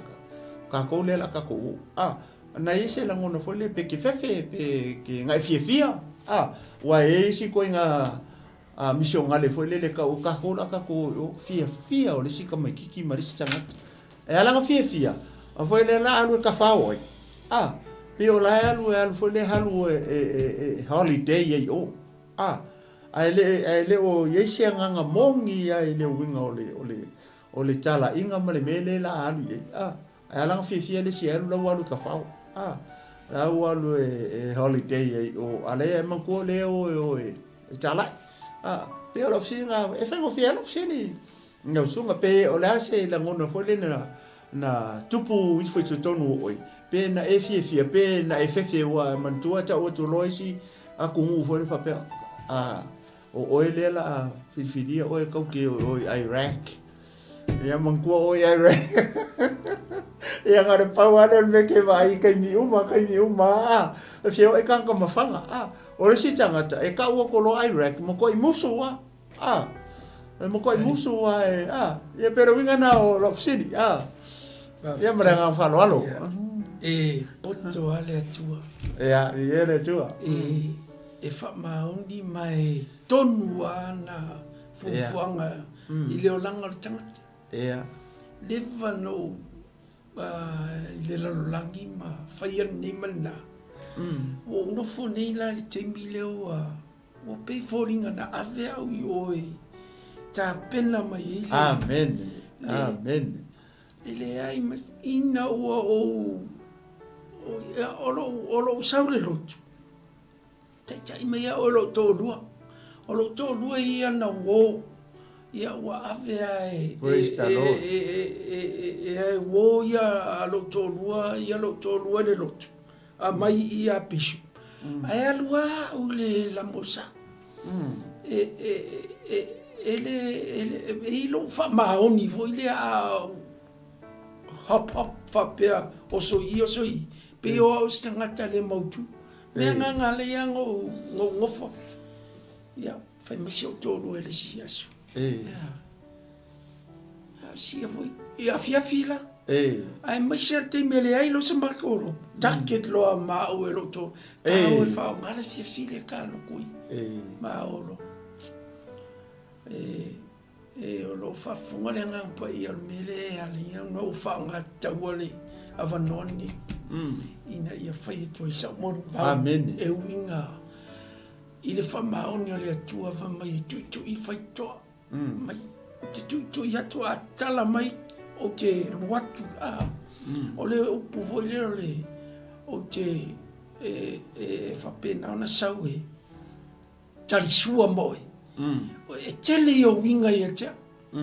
tatou lea la tatou oo. A, na i ai se lagona foi lea pe ke fefe, pe ke gae fiafia. A, ua e i ai isi ituaiga a, misionale foi lele tau o tatou la tatou oo i o, fiafia o le isi tamaititi ma le isi tagata. E ala ona fiafia, a foi lea la alu e tafao ai. A, pei o la e alu e alu foi lea alu e, e, e, e holiday ai i o. A, ae le, ae le o i ai se agaga moni lava i le uiga o le, o le, o le talaiga ma le mea lea la alu i ai. A, ae ala ona fiafia le isi e alu, la ua alu i Kafao. A, la ua alu e, e holiday ai i o, a lea e manatua lea o e o e, e talai. A, pei o lau fesili lena, e faigofie ai lau fesili i lau susuga, pe o le a se lagona foi lea na, na tupu ifo i totonu o oe, pe na e fiafia, pe na e fefe, ua manatua tau atu loa isi atunuu foi lea faapea, a, o oe lea la a filifilia oe kau ke o oe i Iraq. Ia manatua oe i Iraq. Ia na o le pau lava lea o le mea ke vaai i taimi uma, taimi uma, a, e fia o e tagata mafana, a, o le isi tagata, e tau atu loa Iraq, matuai musu lava. A, e matuai musu lava e, a, ia pei o le uiga lena o lau fesili, a, ia ma le agaga faaaloalo. E poto lava le Atua. Ia, viia le Atua. E, e faamaoni ma e tonu lava ana fuafuaga i le olaga o le tagata. Ia. Leva ona ou i le lalolagi ma faia lenei ma lena. Ua ou nofo nei la i le taimi lea ua Ua pei foliga na ave au i o e tapena mai ai le. Amene. Amene. E leai ma ina ua ou o lou o lou sau le lotu. Taitai mai au e lou toalua. O lou toalua ia na uo. Ia ua ave a e Praise the Lord. e e e e uo ia a lou toalua ia lou toalua i le lotu. Aumai i Apisu, ae alu lava au i le lamosa. E, e, e, e le, e le, e i lou faamaoni foi lea a hop hop faapea oso i oso i, pei o au se tagata le mautu. Mea agaga lea ia na ou nofo. Ia, fai mai si ou toalua i le isi aso. Ia. Sia foi i afiafi la. Aemaise le taimi e leai loa se matou lotu, target loa ma au e lou toalua. Tau e faaaoga le fiafi lea ka lotu i ma o loa. E o lo o faafofoga le Agaga Paia o le mea lea e ala ai ona ou faaaoga tatau le avanoa lenei ina ia fai atu ai sau molimau e uiga i le faamaoni o le Atua fai mai e tuitui faitotoa. Mai, ou te tuitui atu a tala mai, ou te alu atu. A, o le upu foi lea o le, ou te, e, e faapena ona sau e talisua ma oe. E tele ia uiga ia te au.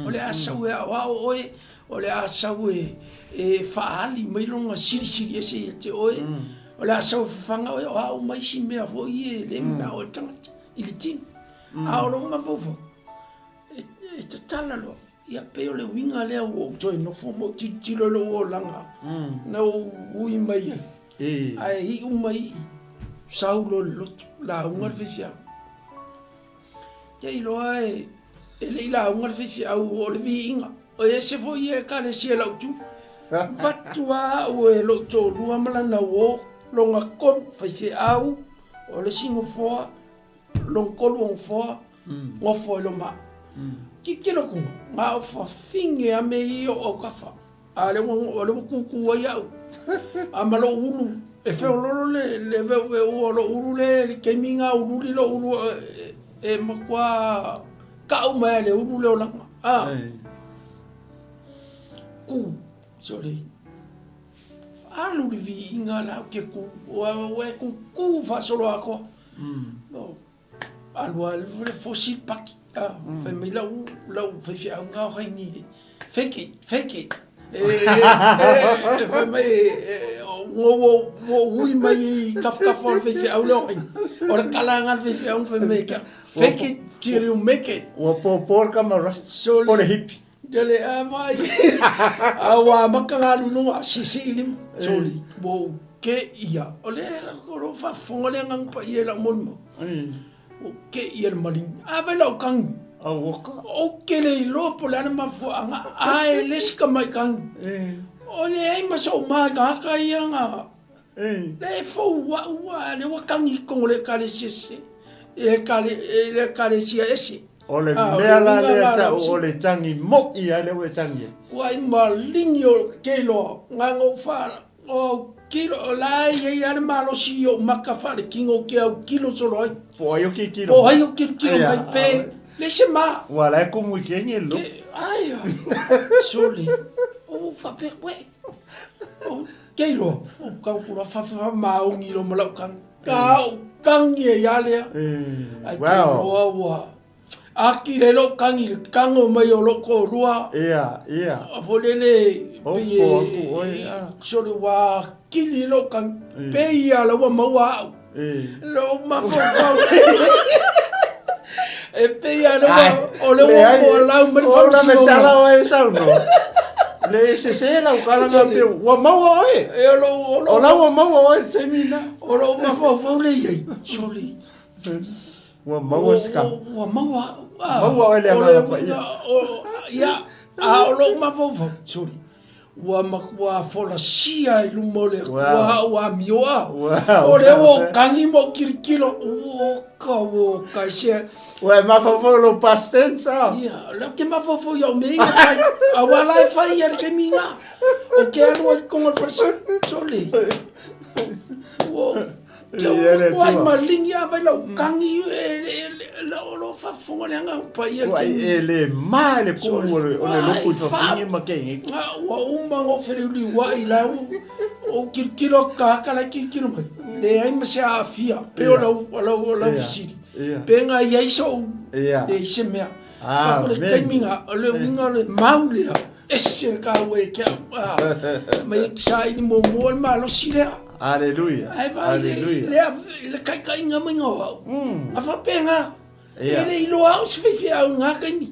O le a sau e aoao oe, o le a sau e, e faaali mai lona silisili ese ia te oe, o le a sau e fafaga oe, o a uma isi mea foi e le manao ai le tagata i le tino. A o lou mafaufau, e tatala loa. Ia pei o le uiga lea ua ou toe nofo ma ou tilotilo i lou olaga na ou ui mai ai. Ae iu mai i i, sau loa i le lotu, lauga le faifeau. Te iloa e le i lauga le faifeau o le viiga. E ese foi ia Ekalesia i lau itu. Avatu lava au e lou toalua ma lana uo, lona tolu faifeau, o le isi nofoa, Lona tolu o nofoa, nofo ai loa ma au. Tilotilo atu, na o fafine a me ia o autafa. A lea ua, o lea ua tutu ai au. A ma lou ulu, e feololo le, le veuveu o lou ulu le, le taimi na ululi lou ulu e, e matua kau mai a le ulu le olaga. A, ku, sorry. Alu le viiga la ou te ku, ua, ua e kuku faasoloatoa. Alu lava le fosi le paki, fai mai lau, lau faifeau na o Haini, fake it, fake it. E fai mai, Ua ou ui mai i tafatafa o le faifeau lea o Aiga. O le tala lena a le faifeau na fai mai ia te au, Fake it till you make it. Ua popo le tama rasta po o le hippie. Tele a vai. A ua amata ona alu i luga, siisii lima. Soli, ua ou teia. O le o lou faafofoga lea na paia i lau molimau. Ua ou teia le maligi. A vai lau tagi. Ou te le iloa po o le a le mafuaaga, ae le isi tamai tagi. O leai ma sou ma i tagata ia na le fou au a lea ua tagi i totonu o le ekalesia sese, i le ekalesia ese. O le mea la lea tau o le tagi moi a lea ua e tagi ai. Ua i maligi o ke iloa, na ona ou fa, o kilo, o la e i ai lava le malosi i ou maka faaletino ou te autilo solo ai. Po o ai o tilotilo mai. Po o ai o tilotilo mai pe leai se ma. Ua la e kumu i kenge lo. Ai, sole, o ou faapea, uē, ou te iloa, ou tau ku loa faafafamaoni loa ma lau tagi. Ka ou tagi ai lava lea. Ai te iloa ua Atili ai lou tagi i le tago mai o lou toalua. Ia, ia. Foi lele, pei e, sole ua atili ai lou tagi, pei lava la ua maua au. Lou mafaufau e pei lava o lea ua folau mai le faamasinoga. O la tala oe e saunoa. Le sese lau tala na pei ua maua oe. E o lou, o lou. O la ua maua oe i le taimi lena. O lou mafaufau lea i ai, sole. Ua maua se kama. Ua maua au. Maua oe le Agaga Paia. Ia, a o lou mafaufau, sole, ua matua folasia i luma o le Atua au amioa. O lea ua ou tagi ma ou tilotilo, oka, oka, i se... Ua e mafaufau i lou past tense, a? Ia, o lea ou te mafaufau i au mea ia e fai, aua la e fai ia i le taimi lena. Ou te alu ai i totonu o le falesa, sole, ua ou Ua maligi a vai lau tagi o lo faafofoga le Agaga Paia. Ua e le ma le kumu o le lotu i fafine ma ke ngi. Ua uma ona ou feleuliuai la ou tilotilo atu tagata la e tilotilo mai. Leai ma se aafia pei o lau o lau fesili. Pe na i ai sou leai se mea. Fai atu le taimi na o le uiga o le mau lea ese le taua ia te au. Mai e saili muamua le malosi lea. Aleluia. Ae vaai le, le taitaiga mai o au. A faapena, e le iloa au se faifeau i na taimi.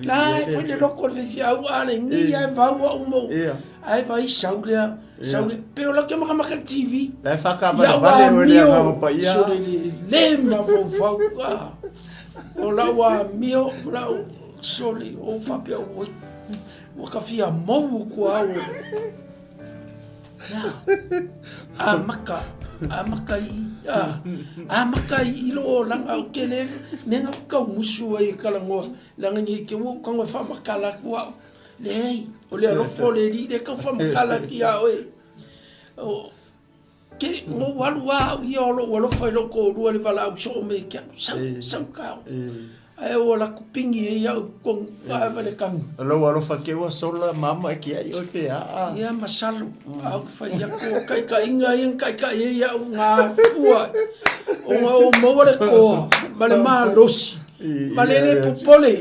La e fai le loko o le faifeau, a le ni ae vau au mo. Ae vaai sau lea, sau lea. Pe o lau te makamaka le TV. La e whakavalevale o le Agaga Paia. Sole le le mafaufau. O lau amio, o lau sole, o faapea, oi, ua ka fia mou kua au. Ia, amata, amata i, a, amata i i lou olaga, ou te le, mea na ou tau musu ai e talanoa, leaga ne i te i ua ou tago e faamatala atu au. Leai, o le alofa o le Alii lea e tau faamatala atu ia oe. O, ke, ua ou alu lava au ia o lou alofa i lou toalua i le valaau soo mai ia te au, sau, sau tāua. Ae ua laku pigi ai au i totonu ae le tagi. O lou alofa ke ua sola mama e kiaʻi ʻoe pe aa. Ia masalo, a ou te fai atu o taitaiga ia na taitai ai au gafua ona ou maua le toa ma le malosi ma le le popole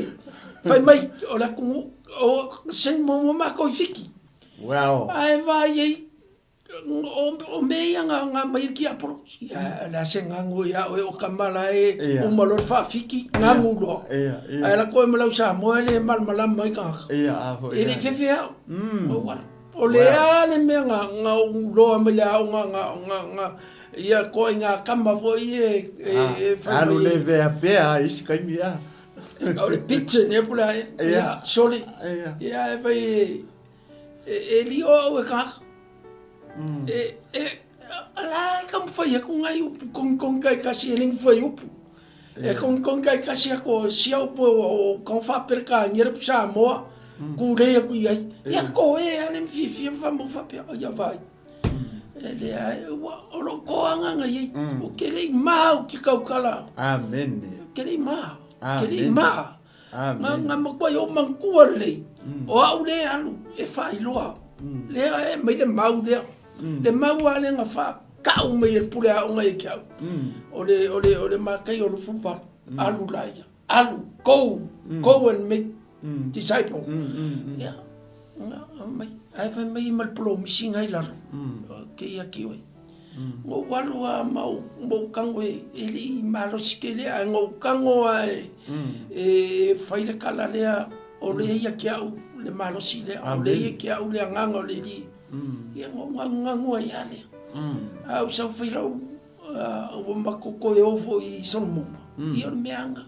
fai mai o le atunuu o se muamua matou i Fiti. Wow. Ae vaai ai O mea ia na aumai e le tiapolo, ia o le a se gago ia oe o tama la e uma loa le faafiki, gago loa. Ae alu atu oe ma lau Samoa e le malamalama ai tagata. E le i fefe au. O le a le mea na ou iloa mai le aoga na ia ituaiga tama foi ia e fai mai. Alu le vea pea i isi taimi a. O le pidgin ea po o le a ea. Ia, sole. Ia e fai e lio au e kāka. E, e, la e taumafai atu nai upu kogikogi taitasi e le ni fuaiupu. E kogikogi taitasi atu o sia upu o kau faa-Peretania le upu Samoa, tulei atu i ai. Ia ko e lava le fiafia ma faamau faapea, ia vaai. E leai, ua, o lou toaga na i ai. Ou te le i ma ou te tautala. Amene. Ou te le i ma. Ou te le i ma. Nga, nga matuai ou manatua lelei, o au lea e alu e faailoa, lea e aumai le mau lea. Le mau lava lea na faatau mai e le pule aoga ia te au, o le, o le, o le Mataio 28, alu laia, alu, go, go and make disciple. Ia. Mai, ae fai mai ma le polomisi ngai lalo. Ke ia ki oe. Ngo walu a ma ou kago e e le i malosi kele ae ngo kago a e e fai le kala lea o le ia ke au le malosi lea o le ia ke au le agaga o le Alii. Ia ngo gagugagu ai a lea. A ou sau fai lau ua matou toe o foi i Solomona. Ia o le mea nga.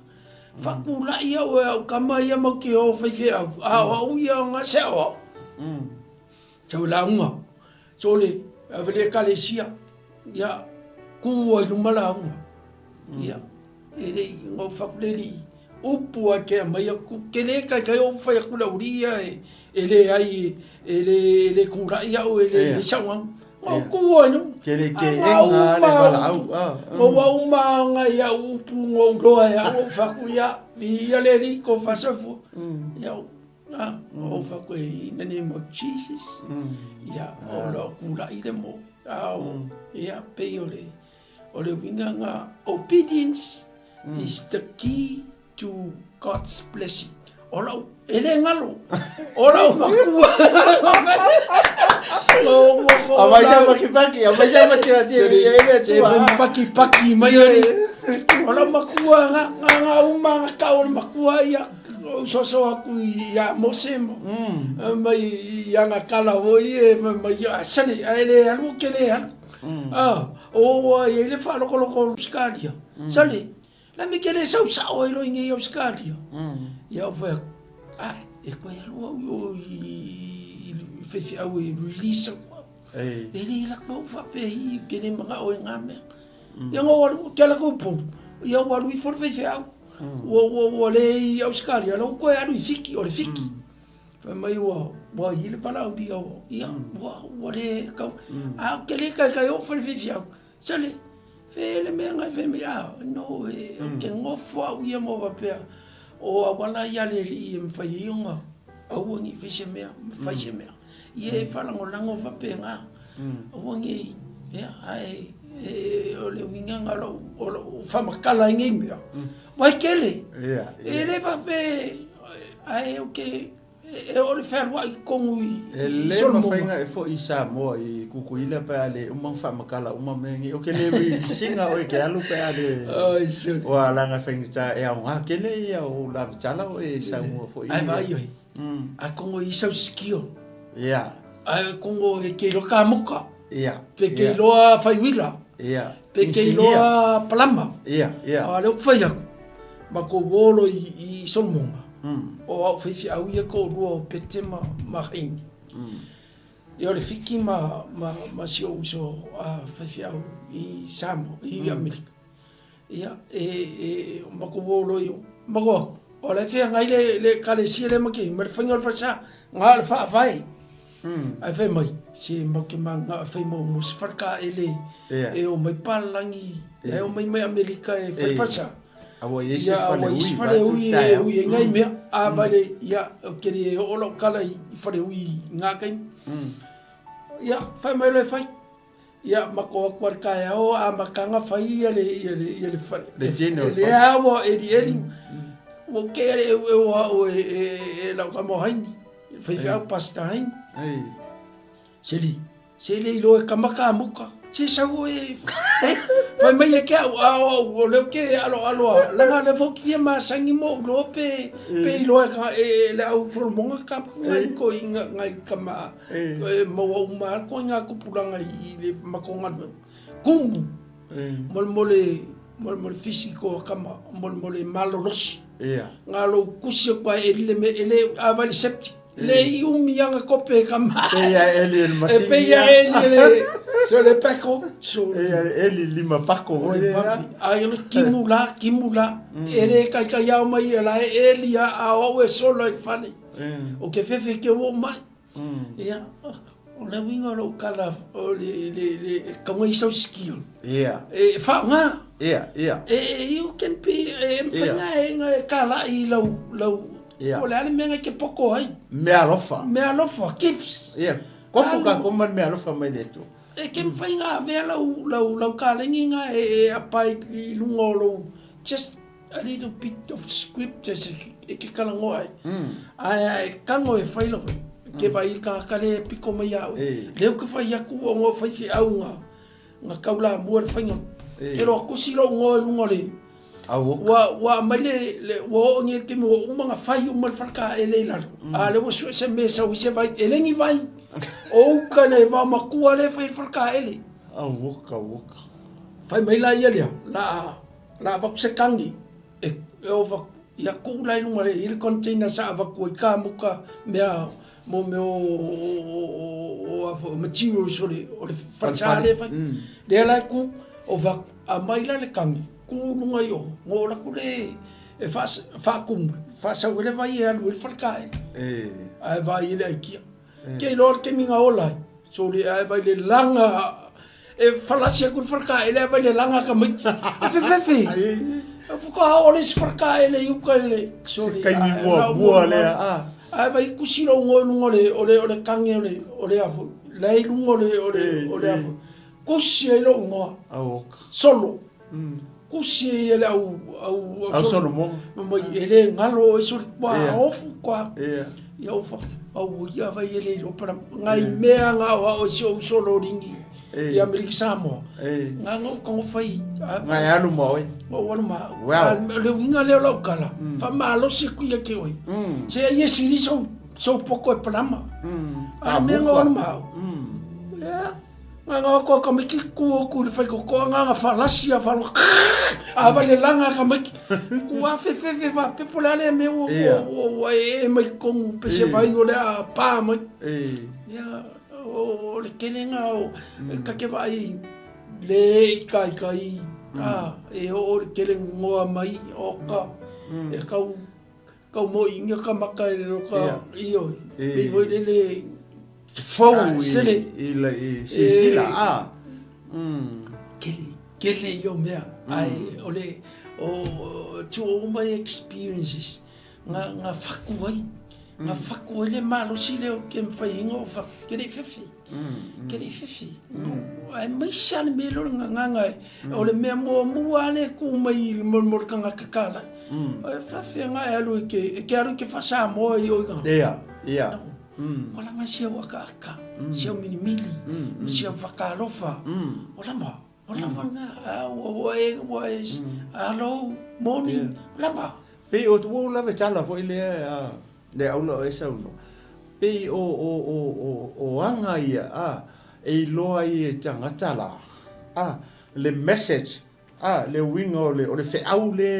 Faatulai au e au tama ia mau te o faifeau, a o au ia nga se aoao. Sau e lauga, sole, ave le ekalesia, ia, ku ai luma lauga. Ia, e le i, na ou fai atu le alii, upu lava e te aumai aku, ke le taitai ou fai atu le aualii ia e leai, e le, e le tulai au, e le sau gaga. Na ou tu ai luma. Ke le ke enga le valaau. Na ua uma ona i au upu na ou loa e au, ou fai atu, ia, viia le Alii ko faasoifua. Ia, ou fai atu, in the name of Jesus. Ia, o lou tulai le mo. Ia, pei o le, o le uiga na, obedience is the key to God's blessing. O lau, e le galo. O lau makua. A mai sa paki paki, a mai sa paki paki, e le tua. E paki paki mai ali. O lau makua, nga, nga, nga uma, nga kau o le makua ia. O soso aku i a Mose mo. Mai i anga kala o i e, mai a sale, a ele alu, ke le alu. Ah, o a i le whalokoloko o Australia. Sale, La me ke le sau sao ai loa i nei Ausetalia. Ia ou fai atu, ae, e koe alu au i o i faifeau e release aku au. E le lako au faapea i ke le manao e ngā mea. Ia ngau alu, ke ala kou pou, ia ua alu ifo le faifeau. Ua, ua, ua le i Ausetalia, la ua koe alu i Fiki, o le Fiki. Fai mai ua, ua i le valaaulia o, ia, ua, ua le kau. A ke le kaikai o fai le faifeau, Sole, fe le mea ngai fai mai, ah, no, e, mm. ke ngofo au ia mo wapea, o awala ia le li e mwhai i onga, aua ngi fai se mea, fai se mea. Ia e whalangolango whapea ngā, aua ngi, ia, ai, e, o le uinga ngā lau, o lau whamakala i ngei mea. Wai kele, e le whape, ai, o ke, E o le fealuai tonu i E le mafai ona e foi i Samoa i Kukuila pe a le uma faamatala uma mea nei. O ke le release-ina oe ke alu pe a le o a langa faigata e aoga tele ia o lavitala o e saunoa foi. Ai vai oi. A kongo i sau sikio. Ia. Ai kongo e ke iloa ka moka. Ia. Pe ke iloa faiuila. Ia. Pe ke iloa palama. Ia, ia. A lea ua fai aku. Makou olo i Solomona. O au faifeau ia toalua o Pete ma, ma Haini. Ia o le Fiki ma, ma, ma si ou uso a faifeau i Samoa, i Amerika. Ia, e, e, makou olo i o, makou aku, o la e feagai le, le ekalesia lea ma kei, ma le faiga o le falesa, na o le faavae. Ae fai mai, se mau te manao e fai mo se falekaele e omai palalagi, e omai mai Amerika e fai falesa. A ua i ai se fale ui, fale ui e ui ai ngai mea. A vai le, ia, ou te le oo lau kala i fale ui i ngā taimi. Ia, fai mai loa e fai. Ia, matou atu a le taeao, amataga fai ia le, ia le, ia le fale. Le general E le awa elieli. Ua kea le eueu o au e, e, e lau tama o Haini. Faifeau Pastor Haini. Se le, se le iloa e kama ka muka. Se sau oe e fai mai e ke au, a o au, o lea ou te aloalo a, leaga lea foi ou te fia masani ma ou iloa pe, pe iloa e ka, e le au Solomona ka ngai koi, ngai kama, e maua uma lava koe ngā tupulaga i le matou galuega. Kumu, molemole, molemole physical kama, molemole malolosi. Ngā lou kusi o koe e lile me, e le, a vai le septic. Le i umi anga kope kama. Pei a eli e le masini. E pei a eli e le, so le peko. So, e a eli lima pako. O le papi. A le kimu la, kimu la. E le kaikai ao mai e la e eli a a o e solo i fale. O ke fefe ke o mai. Ia, o le uiga o lou kala o le, le, le, e kaua i sau skill. Ia. E whaonga. Ia, ia. E, you can be, e mwhai ngā e ngā e kala i lau, lau, Ia. o le ale mea ngai ke poko ai. Mea alofa. Mea alofa, gifts. Ia. Kofu ka koma mea alofa mai le Atua. E ke mwhai ngā avea lau, lau, lau kalengi ngā e, e apai i lunga o lou, just a little bit of scriptures e ke kalangoa ai. Ae, ae kango e whai lau. Ke vaai i le tagata lea e pito mai ia oe. Lea ou te fai atu ona o faifeau na na taulamua le faiga. Ke loa tusi lou igoa i luga o le ua ua aumai le le ua oo nei i le taimi ua uma ona fai uma le faletaele i lalo, a o lea ua sue se mea e sau ai se vai. E le ni vai, o uta i le vaomatua lea e fai ai le faletaele. Fai mai la ia lea, la a la a avatu se tagi e e ova ia tuu la i luga i le container sa avatu ai kamuta mea mo mea o o materials o le o le falesa lea e fai. Lea la e tu ova aumai la le tagi tu i luga i o ona oo atu lea e faatumu faasau ai le vai e alu ai le faletaele. Ae vaai i le aikia. Te iloa le taimi na ola ai, sole ae vai le laga e falasi atu le faletaele ae vai le laga tamaiti. E fefefe. Faatoa oo le isi faletaele i uta i le sole. Taimi muamua lea a. Ae vai tusi lou igoa i luga o le o le o le tage o le o le a foi. La i luga o le o le o le a foi. Tusi ai lou igoa. Solo. Tusi ai e le au au au Solomon. Mai e le galo oe sole kua ofu kua. Ia ofa au ia vai e le iloa pala ngai mea nga o ao si ou solo ringi i Amerika Samoa. Nga nga o kongo fai ngai alu ma oe. O alu ma. O le uiga lea o lau tala, faamalosi atu ia te oe. Se ai e sili sou sou poto e palama. A le mea nga o alu ma au. Ia. Nga koa ka miki ku ku le whai kokoa nga nga falasi a falo a va le langa ka miki ku a fe fe fe va pe pola le me wo wo wo e mai kong pe se vai o le a pa mai ia o le kele nga o ka ke vai le i kai kai a e o le kele ngoa mai o ka e kau kau mo inga ka maka e le ka io e voi le le Fou i i i silasila a. Kele, kele ia o mea. Ae o le, o to all my experiences, nga, nga whaku ai, nga whaku ai le malosi lea o ke mawhai inga o whaku, ke rei whiwhi, ke rei whiwhi. Ae maise a le mea lea o le nganganga e, o le mea muamua lea e ku mai i le mo le tagata kālai. E whawhia nga e alu i ke, e ke alu i ke wha-Samoa i oi nga. Ia, ia. Ua lava si au akaaka, si au milimili, ma si au whakaalofa. Ua lava, ua lava nga, ua e, ua e, hello, morning, ua lava. Pei o ua ou lava tala foi lea le aula o e saunoa. Pei o o o o o aga ia a e iloa ai e tagata la a le message a le uiga o le o le feau lea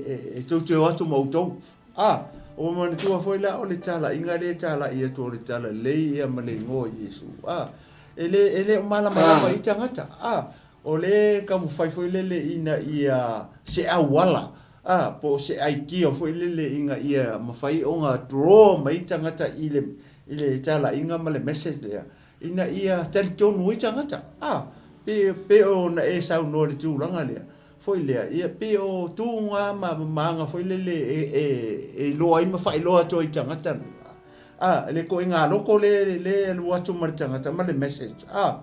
e e teuteu atu ma outou. A, ua manatua foi la o le talaiga lea e talai atu o le talalelei ia ma le igoa o Iesu. A, e le, e le o malamalama i tagata. A, o lea e taumafai foi lele ina ia se auala, a, po o se aikia foi lele ina ia mafai ona draw mai tagata i le, i le talaiga ma le message lea, ina ia talitonu ai tagata. A, pe, pe ona e saunoa i le tulaga lea, foi lea, ia pei o tūga ma ma aga foi lele e e e iloa ai ma faailoa atu ai i tagata a le ituaiga loko le le alu atu ma le tagata ma le message a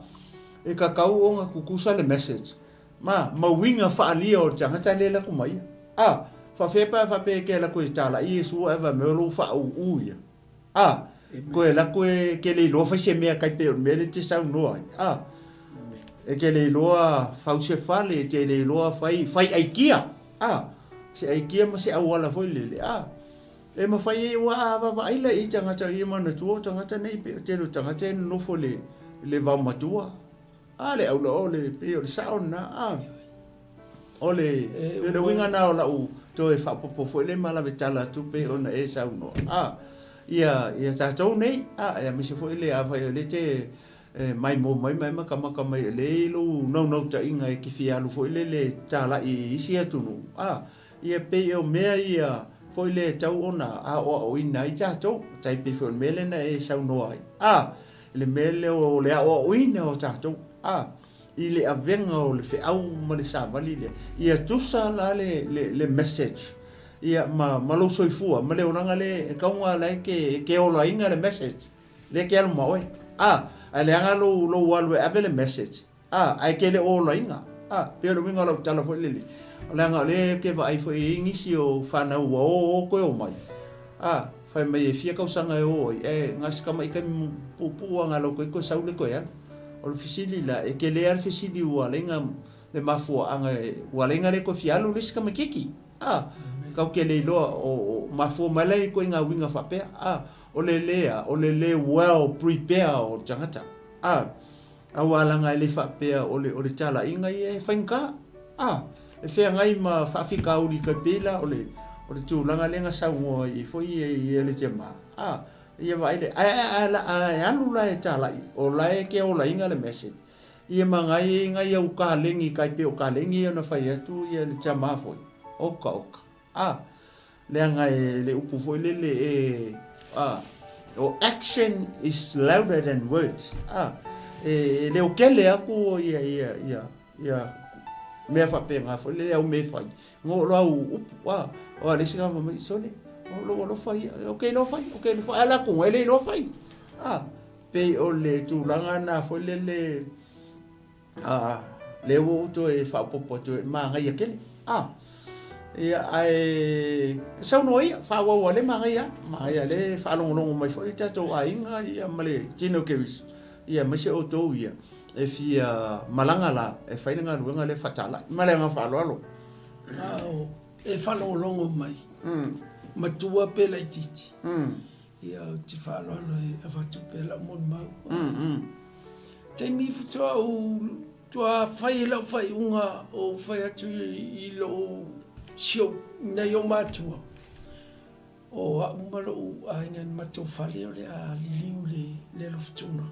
e tatau ona tutusa le message ma ma uiga faaalia o le tagata lea e alu atu ma ia a faapefea pe a faapea e te alu atu e talai Iesu ae fai mai o lou faaūū ia. A, koe la koe ke le iloa fai se mea kai pei o le mea lea e te saunoa ai. A, e ke le iloa fau se fale, e te le iloa fai, fai aikia. A, se aikia ma se auala foi lele. A, e mafai ai ua a vaavaai la i tagata ia manatua o tagata nei pei o tele o tagata e nonofo i le, le vaomatua. A, le aula o le, pei o le sao lena. A. O le, o le uiga na o lau toe faaopoopo foi lea ma lave tala atu pei ona e saunoa. A, ia, ia tatou nei, a, aemaise foi le afai o lea e te maimoa mai ma e matamata mai o lea e i ai lou naunautaiga e te fia alu foi lele e talai i isi atunuu, a, ia pei o mea ia foi lea e tatau ona aoaoina ai tatou, tai pei foi o le mea lea na e saunoa ai, a, le mea lea o le aoaoina o tatou, a. i le avega o le feau ma le savali lea, ia tusa la le, le, le message ia ma, ma lou soifua ma le olaga lea e tau la e ke, e ke olaina le message lea e ke alu ma oe. A, ae leaga lou, lou alu e ave le message, a, ae ke le o olaina. A, pei o le uiga o lau tala foi lele, leaga o lea ou te vaai foi e i ai nisi o fanau ua o o toe omai. A. Fai mai e fia tausaga e o ai, ae na o si tama'i taimi puupuu lava na alu atu ai toe sau le toe alu. O le fesili la, e tele lava le fesili ua ala ai ona le mafuaaga ua ala ai ona le toe fia alu le isi tamaitiiti. A, tatou te le iloa o mafua mai la ituaiga uiga faapea. A, o le le a, o le le well prepare o le tagata. A, aua leaga e le faapea o le o le talaiga ia e faigata. A, e feagai ma faafitauli tai pei la o le o le tulaga lea na saunoa ai foi ia le Tiama. A, ia vaai le, ae ae ae alu la e talai, o la e te olaina le message. Ia ma nai ai nai au kalegi tai pei o kalegi ia na fai atu ia le Tiama foi. Oka oka. A, leaga e le upu foi lele e, a, o action is louder than words. A, e leo tele atu ia, ia, ia, ia mea faapena foi lele au mea e fai, no lo au upu. A, o a le isi na fai mai, sole, o lou alofa ia, ou te iloa fai, ou te iloa fai, a la atu, e le iloa fai. A, pei o le tulaga na foi lele, A, lea ua ou toe faaopoopo atu ai, manaia tele. A, ia, ae saunoa ia, faaauau a le manaia, manaia le faalogologo mai foi tatou aiga ia ma le tino o Keriso, ia aemaise outou ia e fia malaga la e fai le galuega lea faatalai. Ma le agaga faaaloalo. A o e faalogologo mai, matua pe laitiiti. Ia, ou te faaaloalo e avatu pea lau molimau. Taimi faatoa ou toa fai ai lau faaiuga o fai atu i lou si ou i nai ou matua, o au ma lou aiga i le matou fale o le a liliu i le alofatuna.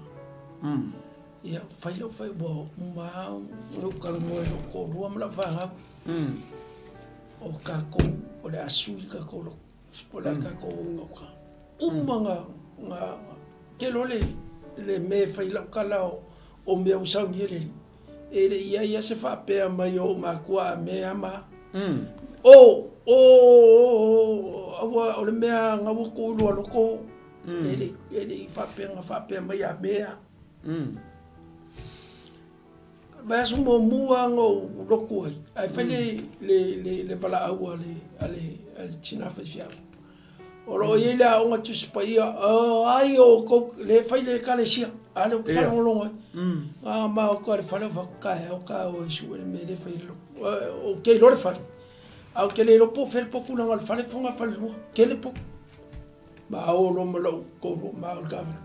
Ia, fai lau faaiuga ua uma lava ona ou talanoa i lou toalua ma lau fanau, o tatou o le a sui le tatou lotu. O le a tatou o i gauta. Uma nga, nga, te iloa le, le mea e fai lau tala o, o mea ua sauni e le alii. E le i i ai lava se faapea mai o ou matua a mea ma. O, o, o, aua o le mea na ua tuu i lua loto, e le, e le i faapea na faapea mai a mea. Vaiaso muamua na ou lotu ai, ae fai le, le, le, le valaau a le, a le, a le tina faifeau. O lo o i ai le aoga Tusi Paia, o ai o outou, le fai le ekalesia, a lea ou te faalogologo ai. A ma o le fale o fai taeao ta o e sue le mea le fai le lotu. Ou te iloa le fale, ae ou te le iloa po o fea le potu leaga o le fale e fogafalelua, tele potu. Ma o loa ma lou toalua ma o i le taavale.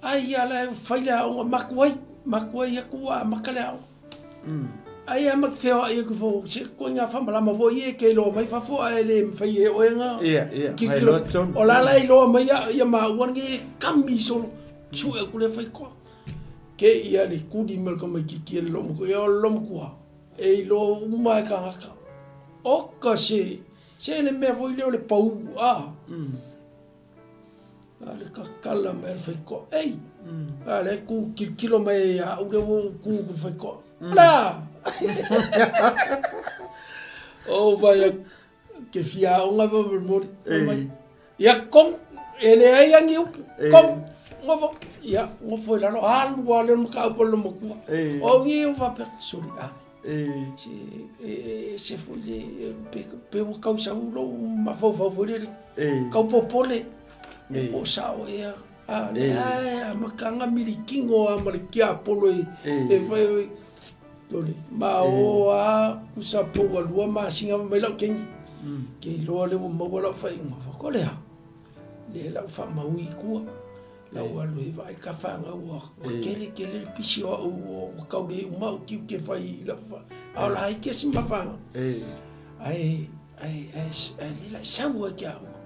Ai ia la e fai le aoga maku ai, maku ai atu ua amata le aoga. Ai a ma te feoai atu fo se ituaiga faamalama foi ia e te iloa mai fafo ae le mafai e oe na Ia, ia, na iloa tonu. O la la e iloa mai ia, ia maua lenei e kami solo, sue atu lea fai toa. Ke ia le kuli mai o le tamaitiiti e le loomatua, ia o le loomatua, e iloa uma e tagata. Oka se, se le mea foi lea o le pau, a. A le kakala mai le faitoa, ei, a le ku kilokilo mai ia au lea ua ou ku i le faitoa. O le a? Ou vaai atu, ke fia aoga faamolemole. Fai mai, ia kong, e leai lava ni upu, kong, nofo, ia, nofo i lalo, alu lava lea o le mataupu a le loomatua. O au nei ua faapea, soli a. Se e ese foi le pe ua tau sau lou mafaufau foi lele tau popole po o sao ea. A o lea e amataga milikino lava ma le tiapolo e fai tole ma o lava tusa po ua 2 masina fai mai lau teine ke iloa lea ua maua lau faaiuga. Fai atu, o le a? Lea la ua faamaui i tua. La ua alu e vaai ka fanau ua tele tele le pisi o au ua tau le uma au tiute fai i lau fa a o la ai kesi ma fanau. Ae ae ae ae le la e sau ai ke aoga.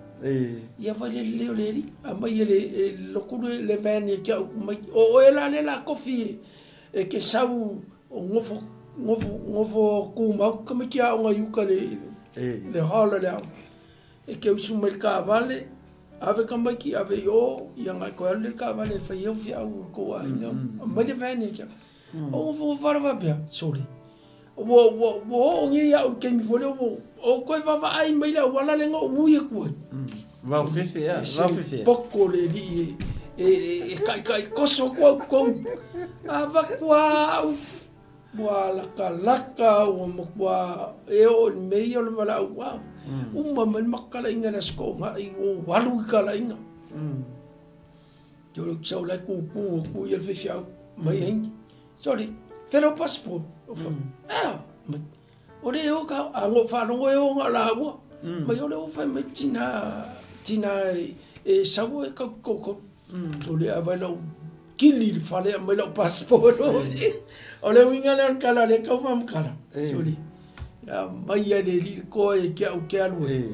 Ia fai le lelei o le alii aumai e le lotu le van ia te au mai o oe la lea la kofi e ke sau o nofo nofo nofo tumau tamaiti aoga i uka le le hall o le aoga. E te usu mai i le taavale, ave tamaiti ave i o, ia ona e toe alu lea i le taavale e fai ai au feau o le tou aiga, aumai le van ia te au. Ou nofonofo lava faapea, sole, ua ua ua oo nei au i le taimi foi lea ua ou toe vaavaai mai i le auala lea na ou ui atu ai. Vaofefe a, vaofefe. Poto le alii e e e taitai toso atu au i totonu. Avatu lava au Ua latalata, ua matua e oo i le mea ia o le valaau. Uma mai le matou talaiga i le Aso Toonai ua ou alu i talaiga. Sole ou te sau la e tutu atu ia le faifeau mai ai. Sole, fea lau passport? Ou fai atu, ea, mai, o lea e o ka, a na ou faalogo e o na o laua. Mai o lea ua fai mai le tina, tina e sau e kau totonu. Sole a vai lau kili i le fale aumai lau passport. O le uiga lea o le tala lea e tau faamatala. Sole, aumai lava e le alii le toa ia te au ou te alu ai.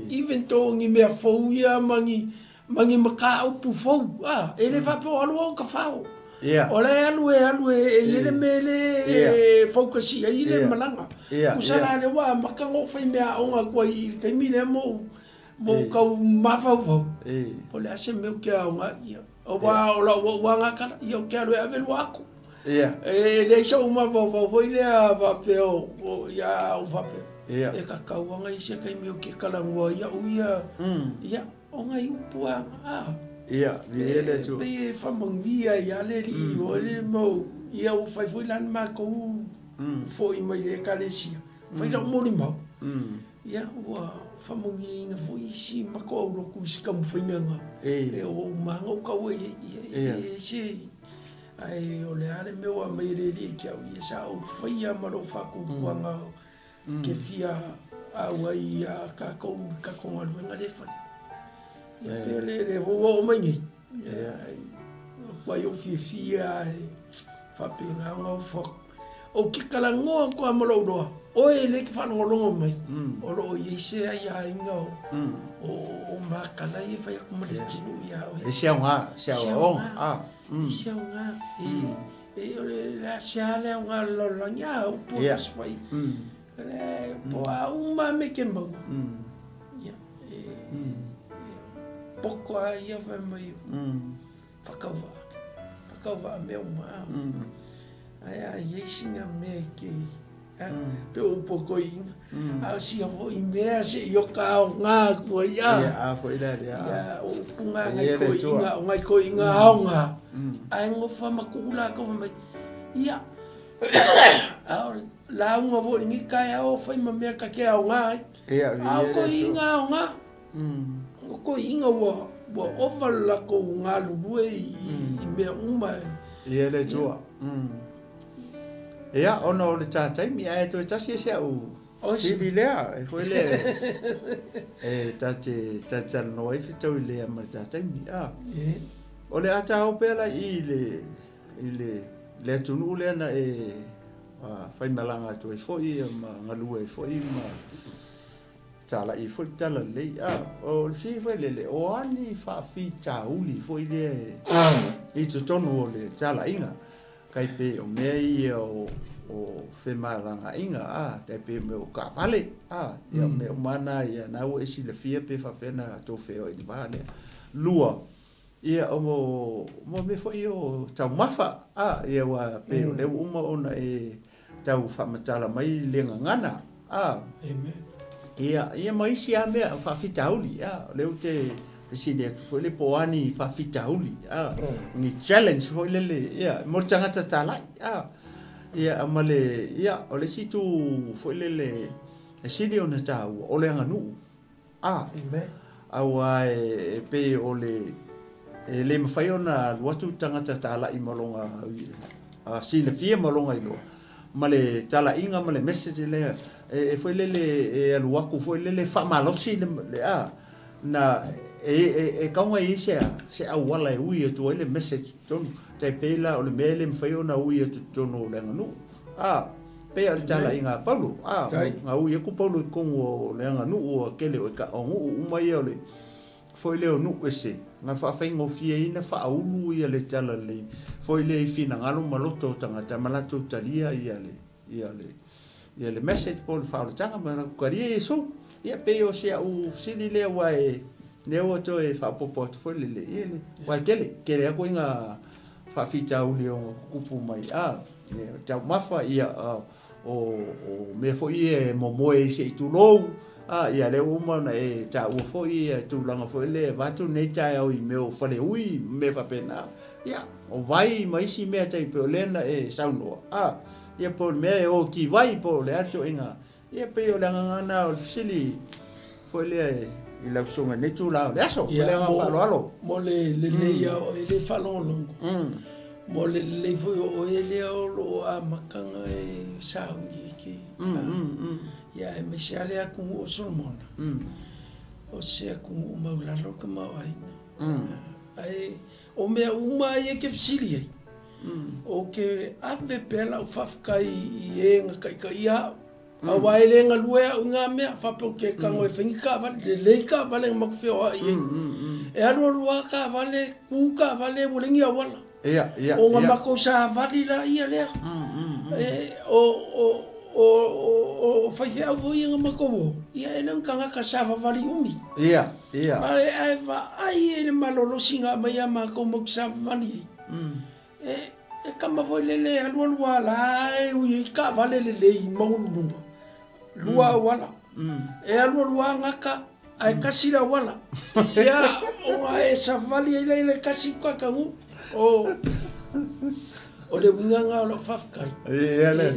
Even though o ni mea fou ia ma ni ma ni mataupu fou, a, e le faapea o alu au tafao. Ia. O la e alu e alu e i ai le mea le Ia. focus i ai le Ia. malaga. Ia, Tusa ia. la lea ua amata ona ou fai mea aoga atu ai i le taimi lea ma ou ma ou Ē. tau mafaufau, Ē. po o le a se mea ou te aoga ai, ia. Aua o lau auauaga tala, ia ou te alu e ave lua ato. Ia. E leai sou mafaufau foi lea faapea o, o, ia ou faapea, Ia. e tatau lava ona i ai se taimi ou te talanoa ai au ia, ia, O ngai upu a, a. Ia, viia le Atua. E pei e faamanuia ai lava le Alii o le mau, ia ua fai foi la le matou foi mai le Ekalesia, fai lau molimau, ia ua faamanuiaina foi isi matou aulotu i se taumafaiga na e oo uma lava na ou tau ai i ai, ia e ese, ae o le a le mea ua aumai e le Alii ia te au, ia sa ou faia ma lou faatuatuaga Ke fia auai ia tatou i tatou galuega lea e fai. Ia pei o le lea foi ua oo mai nei, ia matuai ou fiafia lava e faapena ona ofo atu. Ou te talanoa atu lava ma lou iloa, oe lea e te faalogologo mai, o lo o i ai se aiaiga o matala ia e fai atu ma le tino ia oe. E se aoga, se aoga. E se aoga. E o le a se a le aoga o le lalolagi, a upu o Tusi Paia. Le po a uma me ke maua. Ia, e, poko a ia fai mai, whakauaa, whakauaa mea uma. Ai a iai sina mea i ke, pe o upu o koiina. A o sia foi mea se i o ka aoga atu ai a. Ia, a foi la lea. Ia, o upu ngā ngai koiina, o ngai koiina aoga. Ae ngofa ma kuʻu lākou fai mai, ia, a o lauga foi lenei taeao o fai ma mea ta te aoga ai. Ia, A o koiina aoga. O koiina ua, ua ova le latou galulue i, i mea uma e. Ia le Atua. Ia, ona o le tā taimi, ae toe tasi si au sili lea, e foi le, e ta te talanoa ai fetau i lea ma le tā taimi. A, o le a tāo pea la i le, i le, le atunuu lea na e faimalaga atu ai foi ma galue ai foi ma talai ai foi le tala lelei. A, o le fesili foi lele, o a ni faafitauli foi lea i totonu o le talaiga? Tai pei o mea ia o femalagaaiga, a, tai pei o mea o taavale, a, ia o mea uma na ia, na ua e silafia pe faapefea ona tou feoai i le va lea. Lua, ia o mea foi ia o taumafa, a, ia aua pei o lea ua uma ona e tau faamatala mai le gagana, a. Amen. Ia, ia ma isi lava mea, faafitauli, a, o lea ou te fesili atu foi lea po o a ni faafitauli, a, ni challenge foi lele, ia, mo le tagata talai, a. Ia, ma le, ia, o le isi itu foi lele e sili ona taua, o le aganuu, a. Amen. Aua e pei o le, e le mafai ona alu atu le tagata talai ma lona silafia ma lona iloa, ma le talaiga ma le message lea e foi lele e alu atu foi lele faamalosi le a na e tatau ona i ai se se auala e ui atu ai le message i totonu. Tai pei la o le mea e le mafai ona ui atu i totonu o le aganuu. A pei o le talaiga a Paulo, a na ui atu Paulo i totonu o le aganuu a kele o o nuu uma ia o le foi lea o nuu ese, na faafaigofieina faaulu ia le talalelei foi lea i finagalo ma loto o tagata ma latou talia ia le ia le ia le message po o le faaolataga ma latou talia Iesu. Ia pei o si au fesili lea aua e lea ua toe faaopoopo atu foi le ia le aua e tele tele atu ina faafitauli o tutupu mai a taumafa ia o mea foi ia e momoe ai se i tulou, a, ia lea ua uma ona e taua foi ia tulaga foi lea vaeatu lenei taeao i mea o faleui ma mea faapena, ia, o vai ma isi mea tai pei o lea na e saunoa, a, ia po o le mea e o ki vai po o le a le ituaiga, ia pei o le agaga lena o le fesili. foi lea i lau susuga i lenei itula o le aso. Ma le agaga faaaloalo. Mo le lelei lava o oe lea e faalogologo, mo le lelei foi o oe lea o lo o amataga e sauni e ke, ia aemaise lava le atunuu o Solomona, o se atunuu maulalo le tamaoaiga. Ae o mea uma lava ia e te fesili ai, ou te ave pea lau faafetai i e na taitaia au. Aua e le galue au i ngā mea, faapea ou te tago e fai ni taavale, lelei taavale na matou feoai ai. E alualu lava taavale, tu taavale ua leai ni auala. Ona matou savali laia lea. O faifeau foi ia na matou o, ia e le o ni tagata savavali umi. Ae vaai i le malolosi na aumai ia matou matou te savavali ai. E kama foi lele e alualu lava la e ui ai taavale lelei maualuluga, lua auala. E alualu lava gata ae tasi le auala. Ia, ona e savali ai lea i le tasi tatou. O le uiga lena o lau faafetai. E le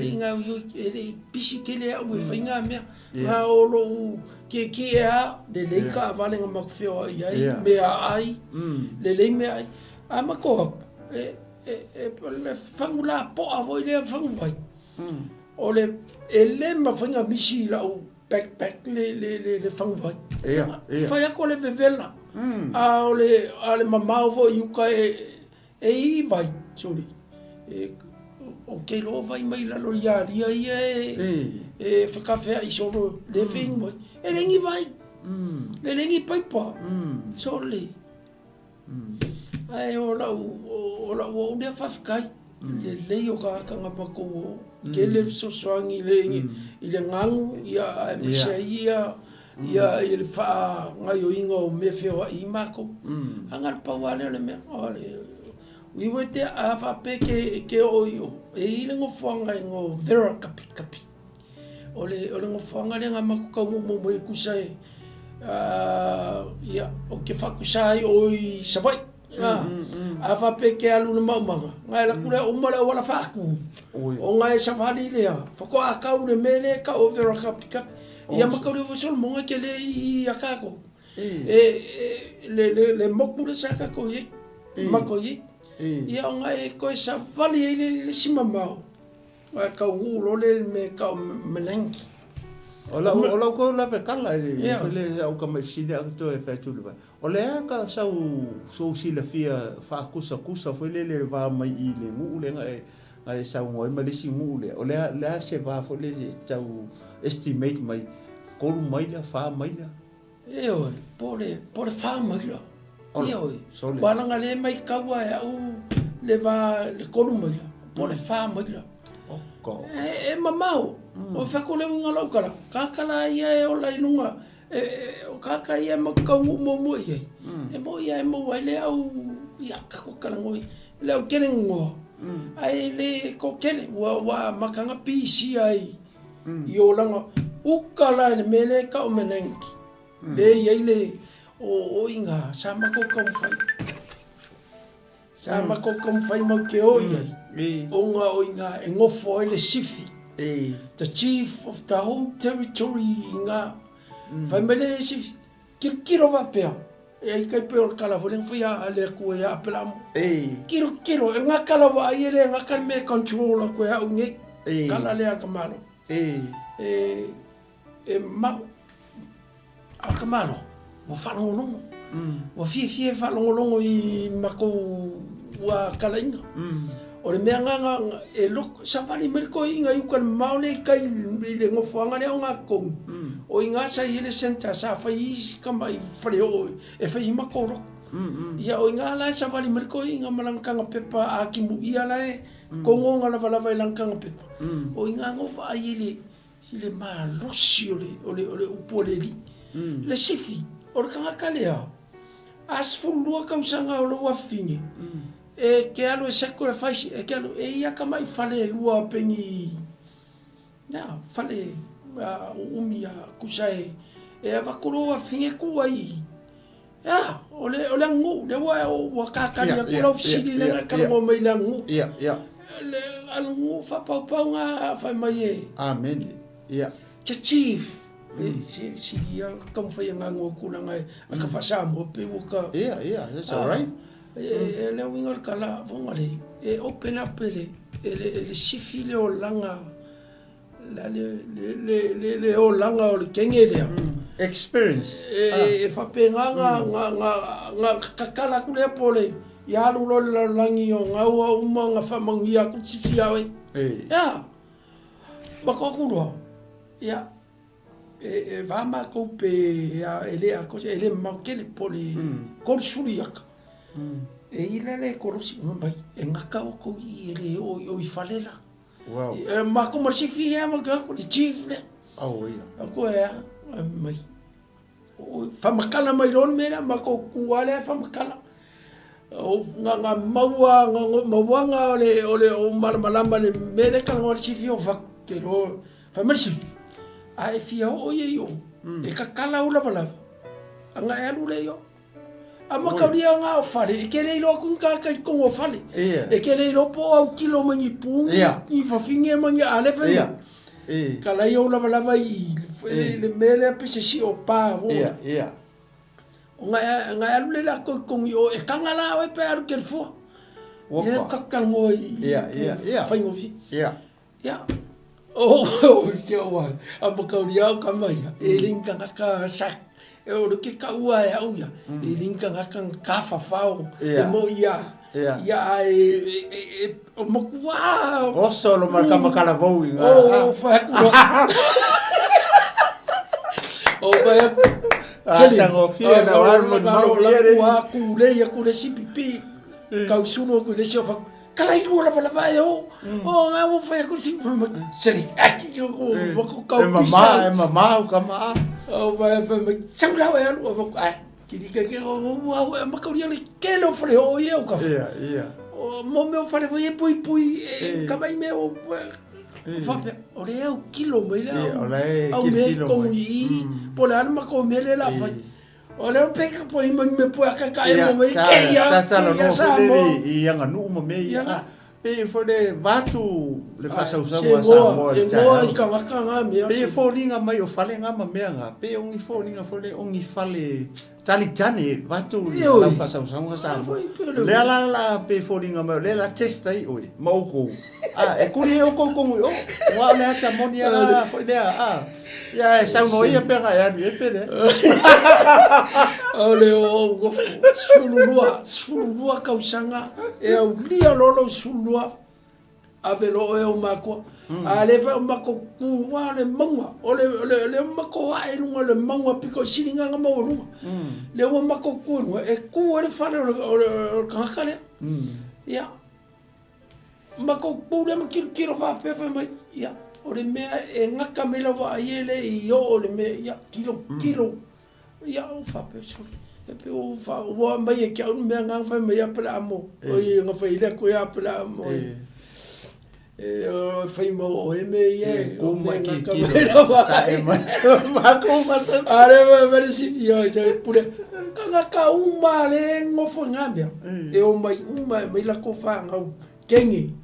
i gaoioi, e le i pisi tele au e fai ngā mea. Na o lou tietie lava, lelei taavale na matou feoai ai, meaai, lelei meaai. A matou atu, e, e, e, le fagu lapoa foi lea faguvai, o le, e le mafai ona misi i lau backpack le, le, le, le faguvai. Ia, ia. Fai atu o le vevela, a o le, a o le mamao foi i uka e, e i vai, sorry, e, ou te iloa vai mai lalo i alia ia e, e whakawheai solo, le whenua. E le ni vai, le le ni paipa, sole. Ae o lau, o lau ou lea faafetai, lelei o tagata na matou o, tele le fesoasoani i le, i le ganu, ia aemaise ai ia, ia, ia le faagaoioiga o mea feoai ai matou. Ae na o le pau lava lea o le mea, o le, we were there, a faapea e te oo i o, e i ai le nofoaga e igoa o Vera Kapikapi. O le, o le nofoaga lea na matou taunuu muamua ai tusa e, ia, ou te faatusa ai o i Savaii. A faapea e te alu i le maumaga, na e alu atu lea uma le auala faatu, ona e savali lea, faatoa tau i le mea lea e tau o Vera Kapikapi. Ia ma tau foi Solomona e tele i a tatou. E, le motu lea sa tatou i ai, matou i ai. Ia ona e toe savali ai le isi mamao. Ae taunuu loa le mea e tau o Menengi. O lau o lau ko lave kala i le au ka mai fesili atu toe fai atu le vai. O le a ka sau sou silafia faakusakusa foi lele le va mai i le nuu lea na e na e saunoa ai ma le isi nuu lea. O le a le a se va foi lele tau estimate mai 3 maila, 4 maila. Ioe, po o le, po o le 4 maila. Ioe. Aua leaga o lea e matau lava e au le va i le 3 maila, po o le 4 maila. E, e mamao. O fai atu le uiga o lau tala, tagata la ia e ola i luga, e, e, o tagata ia e matou taunuu muamua i ai, e moni lava e maua ai le au, ia, tatou talanoa ia, le au tele goa, ae le toatele, ua, ua amata ona pisia i, i olaga uka la i le mea lea e tau o Menengi, lea e i ai le o i ina sa matou taumafai, sa matou taumafai matou te o i ai, ona o i ina e nofo ai le sifi, the chief of the whole territory i ina. Fai mai le sifi, tilotilo faapea, e ai tai pei o le tala foi lea na fai a le Atua ia Aperaamo, tilotilo, e gata lava ai e le gata le mea e control atu e au nei, tala lea a le tamaloa. E mau, a o le tamaloa, ua faalogologo, ua fiafia e faalogologo i matou ua talaiga. O le mea lena e loto, savali mai le toeaina i uka i le mamao lea i tai i le nofoaga lea o Gatotonu, o i ina sa i ai le centre sa fai ai isi tamai faleoo e fai ai matou lotu. Ia o i ina la e savali mai le toeaina ma lana taga pepa a timuia la e togo ona lavalava i lana taga pepa, o i ina na ou vaai ai i le malosi o le upu a le Alii. Le sifi, o le tagata lea, a 12 tausaga o lou afafine, e te alu e sacrifice, e te alu, e i ai tamai fale e lua pei ni fale uumi a tusa e avatu lou afafine tu ai i i. Ea, o le, o le aganuu, lea ua, ua kakali atu lau fesili lea na e talanoa mai i le aganuu. Ia, ia. Le aganuu faapaupau na fai mai e. Amene. Ia. The chief. E sili ia taumafai e gagoa tulaga e a ka faa-Samoa pei ua ka... Ia, ia, that's all right. E le uiga o le tala fogalei, e open up e le sifi le olaga, le olaga o le kege lea. Experience. E faapena na tatala atu lea po o le, ia alu loa i le lalolagi o gaua uma na faamanuia atu le sifi ia oe. Ea, matou atu loa, ia, E va matou pe e le atoa se, e le mamao tele po o le 30 iaka. E i la le kolosi fai mai, e gata outou i i e le oo i o i fale la. Wow. E matou ma le sifi lea matou te o atu, le chief lea. Au ia. Aku e a, fai mai, faamatala mai loa le mea lea, matou tu lava lea faamatala. O nga maua, mauaga o le o le o malamalama le mea lea talanoa le sifi o fatu, te iloa Fai mai le sifi, a e fia oo ia i o, e tatala ou lavalava, ana e alu lea i o. A mataulia nga o fale, e te le iloa atu ni tagata i totonu o fale. E te le iloa po o autilo mai ni pu, ni fafine ma ni a lea fai mai. Talai ou lavalava i le mea lea pe se sio pa foi. Ona e alu lea latou i totonu i o, e taga la oe pe alu te fua. Ia talanoa i faigofie. Ia, o te oa, a makauri au ka mai, e le ni tagata sa, e o le ke kaua e au ia, e le ni tagata na tafafao, e mo ia, ia a e, o matua. Oso lo marka makala vou i ngā. O, whai aku roa. O, whai aku. A tango fia na waru mo mau fia re. Kua kūlei aku le sipi pi, kausulu aku le si o whaku. Kala i lua lava lava e o. O nga wo whai aku si seri aki ki ko wako kau E mama, e mama au ka maa. O whai whai mai sau lau e alu o wako ai. Kiri ke ke o ua o ma kau le kele o whare o ia o ka. Ia, ia. O mo me o whare o e pui pui e ka mai me o whapea. O le au kilo mai le au. O le au me kongu i. Po le anu ma ko me le la whai. O lea pe ka poi mai me poi aka ka e mo mai ke ia ke ia sa mo i aganuu ma mea ia pei foi le vaeatu le faasausauga a Samoa i le taeao i tagata nga mea pei e foliga mai o fale nga ma mea nga pei o ni foliga foi le o ni fale talitane vaeatu le lau faasausauga a Samoa lea la la pei e foliga mai o lea la test ai oe ma oukou a e kuli ai oukou tonu i o aua o le ata moni a la foi lea a Ia e saunoa ia pe aga e alu i ai pe leai. O le o gofo, 12, 12 tausaga e aulia loa lou 12, ave loa oe e ou matua. A le fai o matou tu ua o le mauga, o le, o le, le matou ae i luga o le mauga pito i sili na maualuga. Lea ua matou tu i luga, e tu ai le fale o le, o le, o le tagata lea. Ia, Matou pule ma tilotilo faapea fai mai, ia, o le mea e gata mai lau vaai e le i oo le mea, ia, tilo, tilo. Ia, ou faapea, sole, e pei ua fa, ua aumai e te au le mea na fai mai Apelamo, oi, na fai le atu ia Apelamo, e, o, fai mau oe mea ia, e, o mea gata mai lau vaai. A le mai mai le sifi, oi, sole, pule, tagata uma le nofo i ngā mea, e omai uma e aumai latou fanau kenge,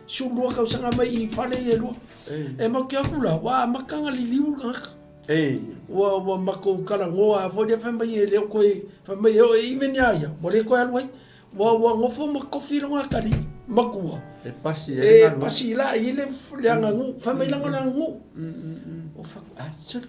12 tausaga mai i fale ia e lua. E matou te o atu la, ua amata ona liliu le tagata. Ua, ua matou talanoa lava foi lea fai mai e le o toe, fai mai e oo e even ia ia, ua le toe alu ai. Ua, ua nofo ma tofi lona atalii matua. E pasi ai le E pasi la i ai le, le aganuu, fai mai leaga o le aganuu. Ua fai atu, ah, sole,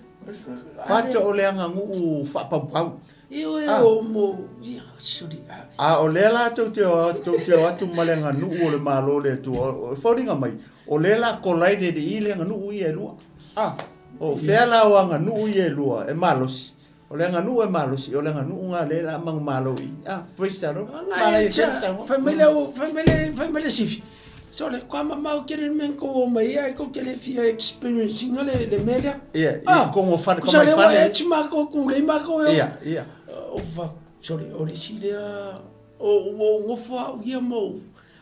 Pato o le aganuu faapaupau. Ioe o mo, ia, suli, a. A o lea la tou te o, tou te o atu ma le aganuu o le Malo o le Atua, e foliga mai, o lea la collided i le aganuu ia e lua. A, o fea la o aganuu ia e lua e malosi? O le aganuu e malosi, o le aganuu na lea la manumalo i. A, praise the Lord. Manaia tele le saunoaga. Fai mai le, fai mai le, fai mai le sifi. Sole, kua mamao tele le mea na tou omai ai, tou te le fia experience ina le, le mea lea. Ia, i ah, kongo fale, ka mai fale. Kusa lea ua matou, matou e. Ia, ia. O fa, sole, o le isi lea, o, ua ou nofo au ia ma ou,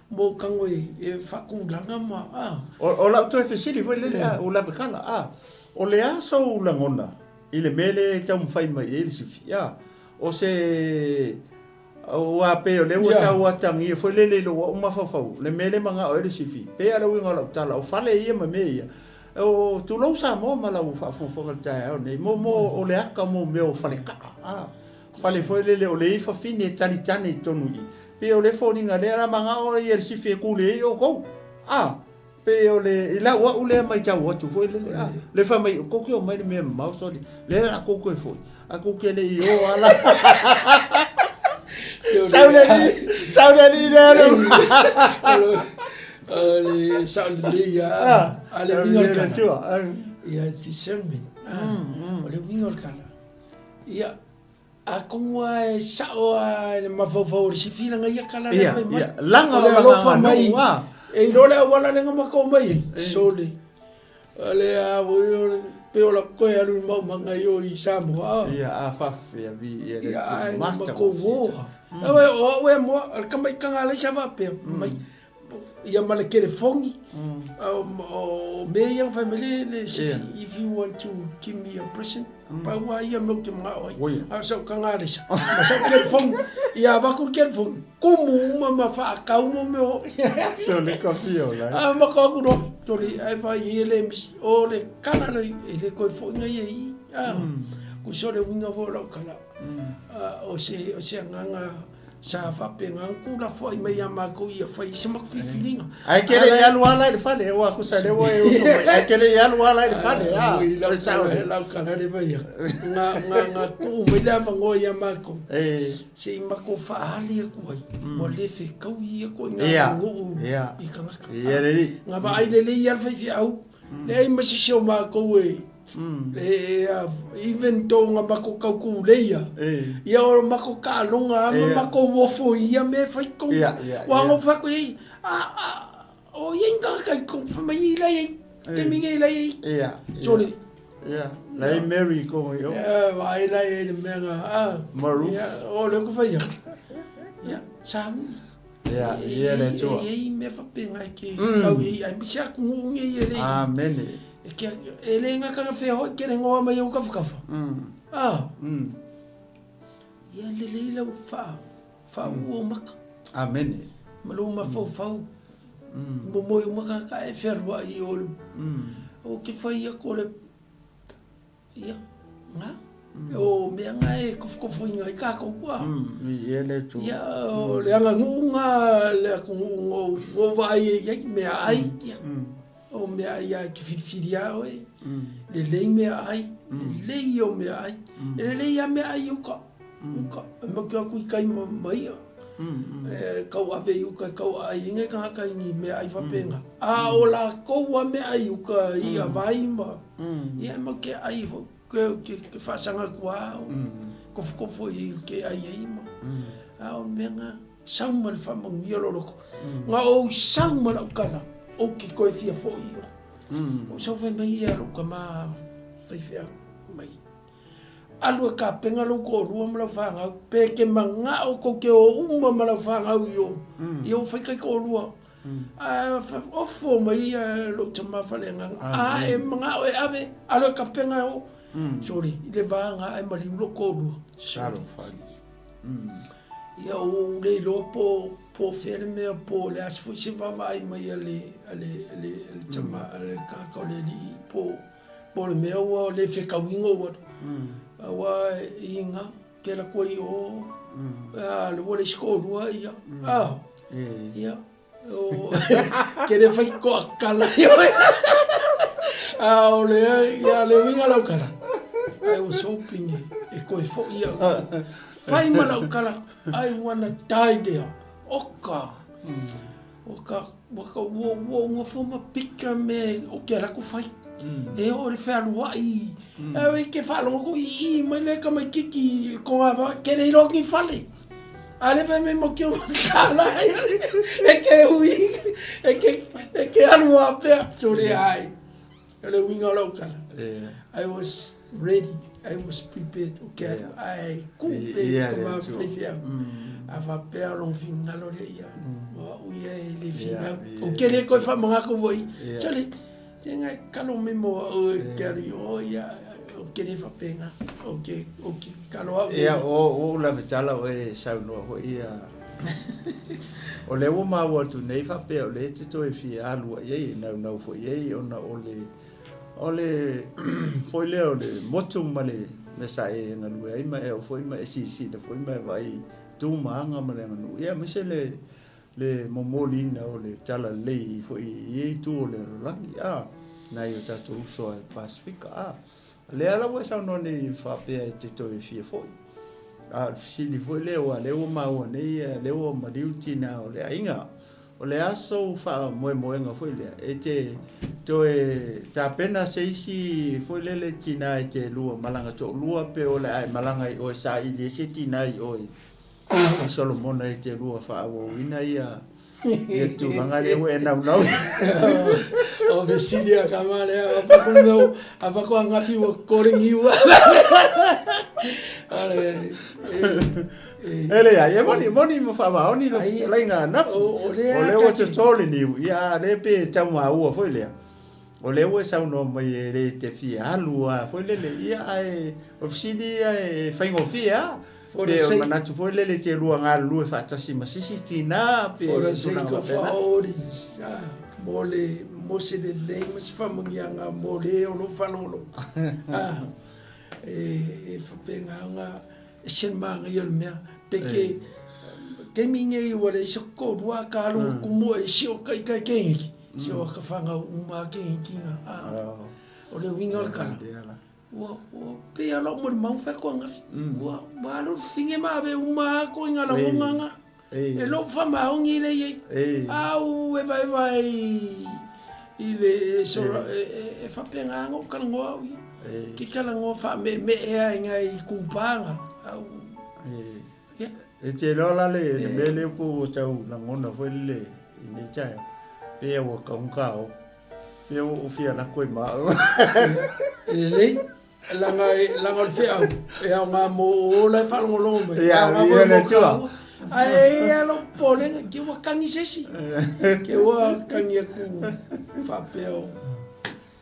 ma ou tago e, e faatulaga ma, ah. O, o lau toe fesili foi lele, ah, o Lavekala, ah, o le a sou lagona i le mea lea e taumafai mai ai le sifi, ah, o se, Aua pei o lea ua tau atagia foi lele i lou au mafaufau, le mea lea e manao ai le sifi. Pei lava o le uiga o lau tala, o fale ia ma mea ia. O, tulou Samoa ma lau faafogafoga i le taeao nei, mo, mo, o le aka mo mea o falekaa, a, fale foi lele o le i fafine e talitane i totonu i i. Pei o le foliga lea la manao ia le sifi e kule ai outou, a, pei o le, i lau au lea matau atu foi lele, a, le fai mai, tou te omai i le mea mamao, sole, lea la tou toe foi, ae tou te le i o lava la. Sau le alii, sau le alii lea le. O le sao lelei lava, a o le uiga o le tala, ia discernment, o le uiga o le tala, ia atonu lava e sao lava i le mafaufau o le sifi lana ia tala lea e fai mai. Laga o le alofa mai, e iloa le auala lea na matou omai ai, sole. O le a foi o le pei o lau toe alu i maumaga i o i Samoa. Ia, a faafefea vi ia le Ia, ai na matou o. Aua o au e moa, o le tamaitaga a leai sa faapea mai. Ia ma le telefoni, o mea ia na fai mai le le sifi, if you want to give me a present, pau lava ia mea ou te manao ai. A o sau tagalesa, ma sau telefoni, ia avatu le telefoni, tumu uma ma faatau mo mea o. So le kafi o lai. A ma ko aku no, toli ai va i le misi, o le kala le e le koe foi ngai i. A, ku so le winga vo lau kala. A o se o se anganga Sa faapena ona tuulafoai mai ia matou ia fai ai se matou filifiliga. Ae ke le i alu ala i le fale, aua tusa lea ua e uso mai, ae ke le i alu ala i le fale, a, Oi, lau tala, lau tala le vai atu. Na, na, na tuu mai le avanoa ia matou, se i matou faaali atu ai, ua le fetaui ia ituaiga aganuu i tagata. Na vaai lelei lava le faifeau, leai ma se isi o matou e Even though na matou tau kuleia, ia o matou taaloga lava ma matou ofo i ia mea e fai tonu. Ua ou fai atu i ai, o i ai ni tagata i totonu, fai mai, la e i ai, taimi nei la e i ai. Sole. La e i Mary i kona i o. Vaai la i ai le mea na, Maruf. O lea ou te fai atu. Ia, sa ui. Ia, ia le Atua. E i ai mea faapena e te tau i ai, aemaise atunuu nei e le i. Amene. E ke, e le gata na whea hoi ke rengoa mai au kawhakawha. Ah. Ia lelei lau wha, wha uo maka. Amene. Ma lou mafaufau. Mo moe o maka ka e whenua i o le. O ke whai ako le, ia, nga. O mea nga e kofokofo inga i kākou kua. Ia le tu. Ia, o le anga nuu nga, le aku nuu ngo, ngo vaai e iai, mea ai, ia. O meaai a e te whiriwhiri a oe, lelei meaai, lelei ia o meaai. E lelei a meaai i uka, uka, e mau ke aku i kai ma, ma ia. E kau ave i uka, e kau aai ai ngai kangaka i ni meaai faapena. A o lakou a meaai i uka, i'a vai ma, ia e mau ke aai fo, ke, ke, ke faasaga atu a au, kofokofo i ke ai ai ma. A o mea nga, Sau ma le faamanuia lou loto. Na ou sau ma lau tala, ou te toe fia foi i o. Ou sau fai mai ia lou tama faifeau mai. Alu e kapena lou toalua ma lau fanau, pe ke manao tou te o uma ma lau fanau i o, ia ua fai taitoalua. Ae ofo mai ia lou tama faleagaga, a e manao e ave, alu e kapena e o. Sole, i le va na ae maliu lou toalua. Sole. Ia ua ou le iloa po po o fea le mea po o le a foi se vaavaai mai a le a le a le a le tama a le tagata o le alii po po o le mea ua le fetauina ou alu. Aua e iga ke alu atu ai i o a lea ua leai se toalua ia a ia Ke le fai toakala i oe. A o le ia le uiga lau tala. I was hoping e toe foi au. Fai ma lau tala, I wanna die there. Oka. Oka, waka ua ua ua nofo ma pika me o ke ala ku fai. E o le fealuai. E ke faalogo ku i i mai le tamaititi i le kogava, ke le iloa ni fale. A le fai mai mo ke o kala e ke ui e ke e ke alu a pea sore ai. O le uiga o lau tala. I was ready, I was prepared o ke alu ai ku pe ka ma faifeau. A faapea o lona finagalo lea ia. O au ia e le finau. O ke le koe faamagako foi. Sole, se ngai kalo mai mo au e ke alu i o ia o ke le faapena. O ke o ke kalo au. Ia o o lava tala o e saunoa foi ia. O lea ua maua atu nei faapea o lea e te toe fia alu ai e naunau foi ai ona o le O le foi lea o le motu ma le mea sa e galue ai ma e oo foi ma e silasila foi ma e vaai i tu ma aga ma le aganuu, ia aemaise le le momoliina o le talalelei foi i ia itu o le lalolagi, a, nai o tatou uso a Pasefika, a. O lea la ua e saunoa nei faapea e te toe fia foi. A o le fesili foi lea, aua o lea ua maua nei, o lea ua maliu le tina o le aiga. O le a sou faamoemoega foi lea e te toe tapena se isi foi lele tina e te lua malaga toalua pe o le a e malaga i oe saili ai se tina i oe i Solomona e te lua faaauauina ia ia tulaga lea ua e naunau. O fesili a kama lea, a pa ku meu, a pa ku angafi ua korengi ua. Ale, E leai, e moni, moni ma faamaoni lau fetalaiga Anafi. O lea ua toto le niu, ia a lea pe tau maua foi lea. O lea ua e saunoa mai e le te fia alu lava foi lele, ia ae o fesili ia e faigofie lava. Pe o manatu foi lele te lua galulue faatasi ma se isi tina pe tulaga faapena. For the sake of our audience, mo le, mo se lelei ma se faamanuiaga mo le o lo o faalogologo. E faapena ona Ese le manaia o le mea. Pe ke taimi nei ua leai se toalua ka alu kumu e sio kai kai keneki. Sio ka whanau uma keneki nga. O le uiga o le tala. Ua ua pei a lau molimau fai atu angafi. Ua ua alu le fine ma ave uma atu i nga lagona nga. E lou faamaoni lea i ai. Au evaeva i le sora e faapena ona ou talanoa au ia. Ke talanoa faameemee lava i nai itupa na. Au ia. E te iloa la le mea lea po ua tau lagona foi lele i nei taeao, pei ua taugata o, pei ua ou fia lako i maʻau. E lelei. Leaga, leaga o le feau, e aoga mo o la e faalogologo mai. E aoga foi mo kāua. Ae e i ai lou popolega, ke ua kagi se isi. Ke ua kagi aku faapea o,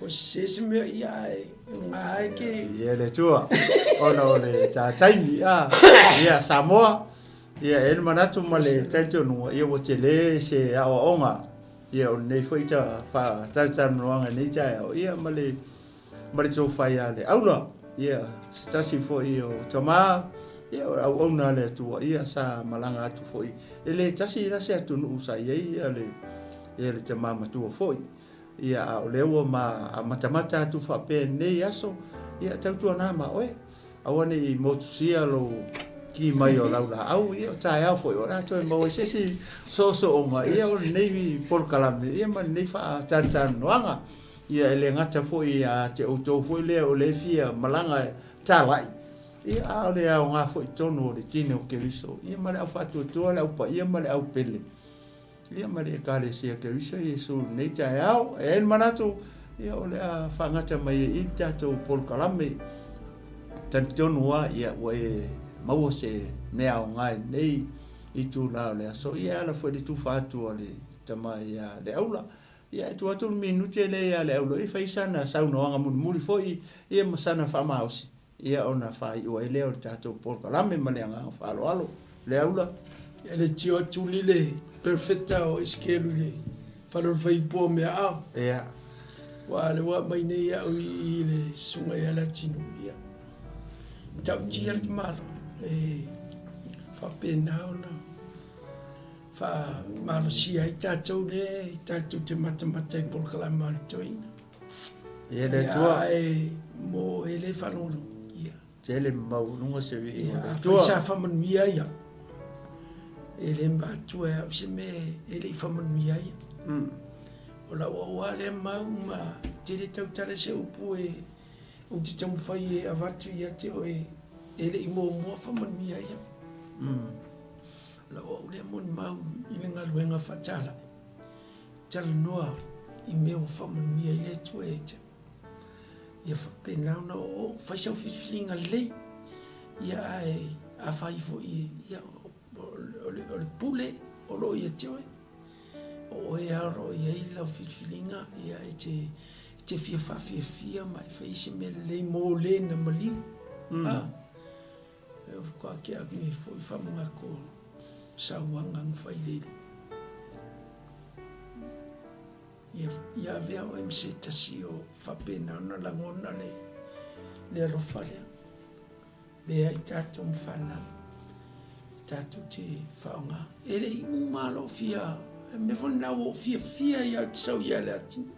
o sese se mea, ia ae gā e ke... Ia le Atua, ona o le tā taimi, a, ia Samoa, ia e i ai le manatu ma le talitonuga, ia ua tele se aoaoga, ia o lenei foi ta faatalatalanoaga i lenei taeao, ia ma le ma le tofa ia le aula, ia, se tasi foi o tama, ia, o le auauna a le Atua, ia, sa malaga atu foi, e le tasi la se atunuu sa i ai ia le, ia le tama matua foi. Ia, a o lea ua ma amatamata atu faapea i lenei aso, ia, tautuana ma oe, aua ne i motusia lou ki mai o lau laau, ia, o taeao foi, o le a toe maua ai se isi soosooga, ia, o lenei polokalame, ia, ma lenei faatalatalanoaga. Ia, e le gata foi ia te outou foi lea o le fia malaga e talai, ia, a o le aoga foi i totonu o le tino o Keriso, ia, ma le au faatuatua, le au paia ma le au pele, ia, ma le Ekalesia Keriso Iesu i lenei taeao. E i ai le manatu, ia, o le a faagata mai ai i i le tatou polokalame. Talitonu lava, ia, ua e maua se mea aoga i lenei itula o le aso, ia, e ala foi i le tufa atu a le tama ia Leaula. Ia, e tuu atu le minute lea ia Leaula e fai sana saunoaga mulimuli foi ia ma sana faamaosi, ia ona faaiu ai lea o le tatou polokalame ma le agaga faaaloalo. Leaula. E le tio atu li le perofeta o Isikelu i le fale o le faiupu o meaao. Ia. Ua le ua aumai nei au i i le susuga ia Leatinuu, ia. Matautia le tamaloa, e faapena ona. Faamalosia ai tatou lea e tatou te matamata i polokalame a le toeaina. Ia le Atua. Ae mo e le faalogologo. Ia. Tele maualuga se viiga o le Atua. Afai sa faamanuia ia, e le matua e au se mea e le i faamanuia ia. O lau aua lea mau ma tele tautala se upu e ou te taumafai e avatu ia te oe e le i muamua faamanuia ia. Lau au lea molimau i le galuega faatalai, talanoa i mea ua faamanuia ai le Atua ia te au. Ia faapena ona oo, fai sau filifiliga lelei, ia ae afai foi ia o le pule o lo o ia te oe. O oe lava o lo o i ai lau filifiliga, ia e te fia faafiafia ma e fai se mea lelei mo le na maliu. E faatoa tea atu nei foi faamanatu o sauaga na fai i le iloa. Ia, ia avea oe ma se tasi o faapena ona lagona le, le alofa lea. Leai tatou ma fanau, tatou te faaaoga. E le i uma lou fia, e mea foi lena ua ou fiafia ai ou te sau ia Leatinuu.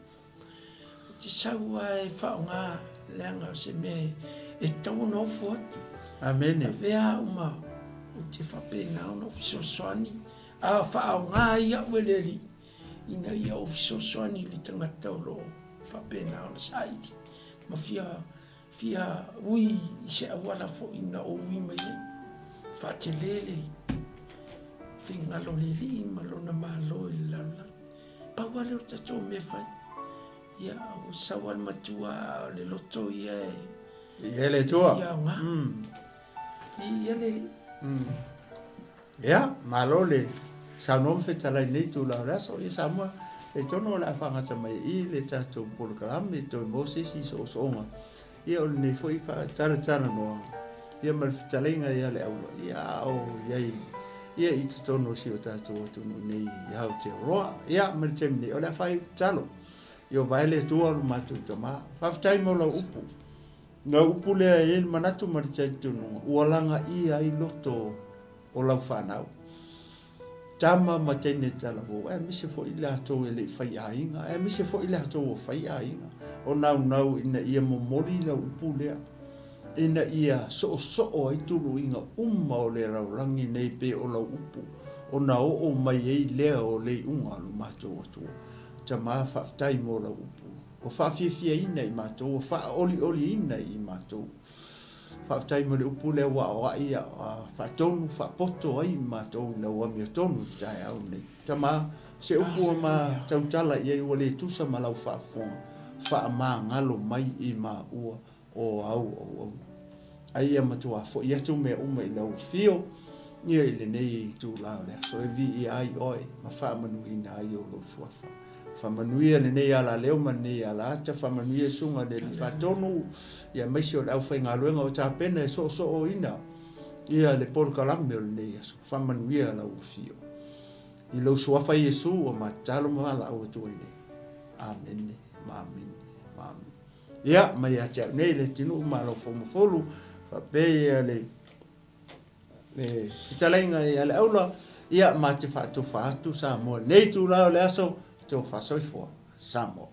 Ou te sau lava e faaaoga leaga o se mea e tatau ona ofo atu. Amene. Avea au ma ou te faapena ona ou fesoasoani, a faaaoga ai au e le Alii ina ia ou fesoasoani i le tagata o lo o faapena ona saili ma fia Fia ui i se auala foi na ou ui mai ai. Faatele le finagalo o le Alii ma Lona Malo i le lalolagi. Pau lava lea o le tatou mea e fai. Ia, ua sau lava le matua a o le loto ia e Ia le Atua. fia aoga. Viia le Alii. Ia, malo le saunoa ma fetalai i lenei itula o le aso. Ia Samoa, e talitonu o le a faagata mai i i le tatou polokalame toe maua se isi soosooga. Ia o lenei foi faatalatalanoaga ia ma le fetalaiga ia le aula, ia a o i ai ia i totonu o si o tatou atunuu nei i Aotearoa. Ia ma le taimi nei, o le a faaiu tatalo. Ia vae le Atua lo matou Tama. Faafetai mo lau upu. Lau upu lea e i ai le manatu ma le talitonuga, ua lagaia ai loto o lau fanau, tama ma teine talavou, aemaise foi i latou e le i fai aiga, aemaise foi i latou ua fai aiga, o naunau ina ia momoli lau upu lea, ina ia soosoo ai tuluiga uma o le lalolagi nei pei o lau upu, ona oo mai ai lea o le iuga o lo matou Atua. Tama, faafetai mo lau upu. Ua faafiafiaina i matou, ua faaolioliina i matou. Faafetai mo le upu lea ua aoai a faatonu, faapoto ai i matou i lau amiotonu i le taeao lenei. Tama, se upu ua ma tautala i ai ua le tusa ma lau faafofoga, faamagalo mai i maua o au auauna. A ia matua foi atu mea uma i lau afio ia i lenei itula o le aso e viia ai oe ma faamanuina ai o lou suafa. Faamanuia lenei alaleo ma lenei alaata, faamanuia susuga i le Alii Faatonu, ia aemaise o le aufaigaluega o tapena e soosooina ia le polokalame o lenei aso. Faamanuia lau afio. I lou suafa Iesu ua ma tatalo ma valaau atu ai nei. Amene ma amene ma amene. Ia, mai ia te au nei le atunuu ma lau fomafulu, faapea ia le le fetalaiga ia le aula, ia ma te faatofa atu Samoa. Nei itula o le aso, tofa soifua, Samoa.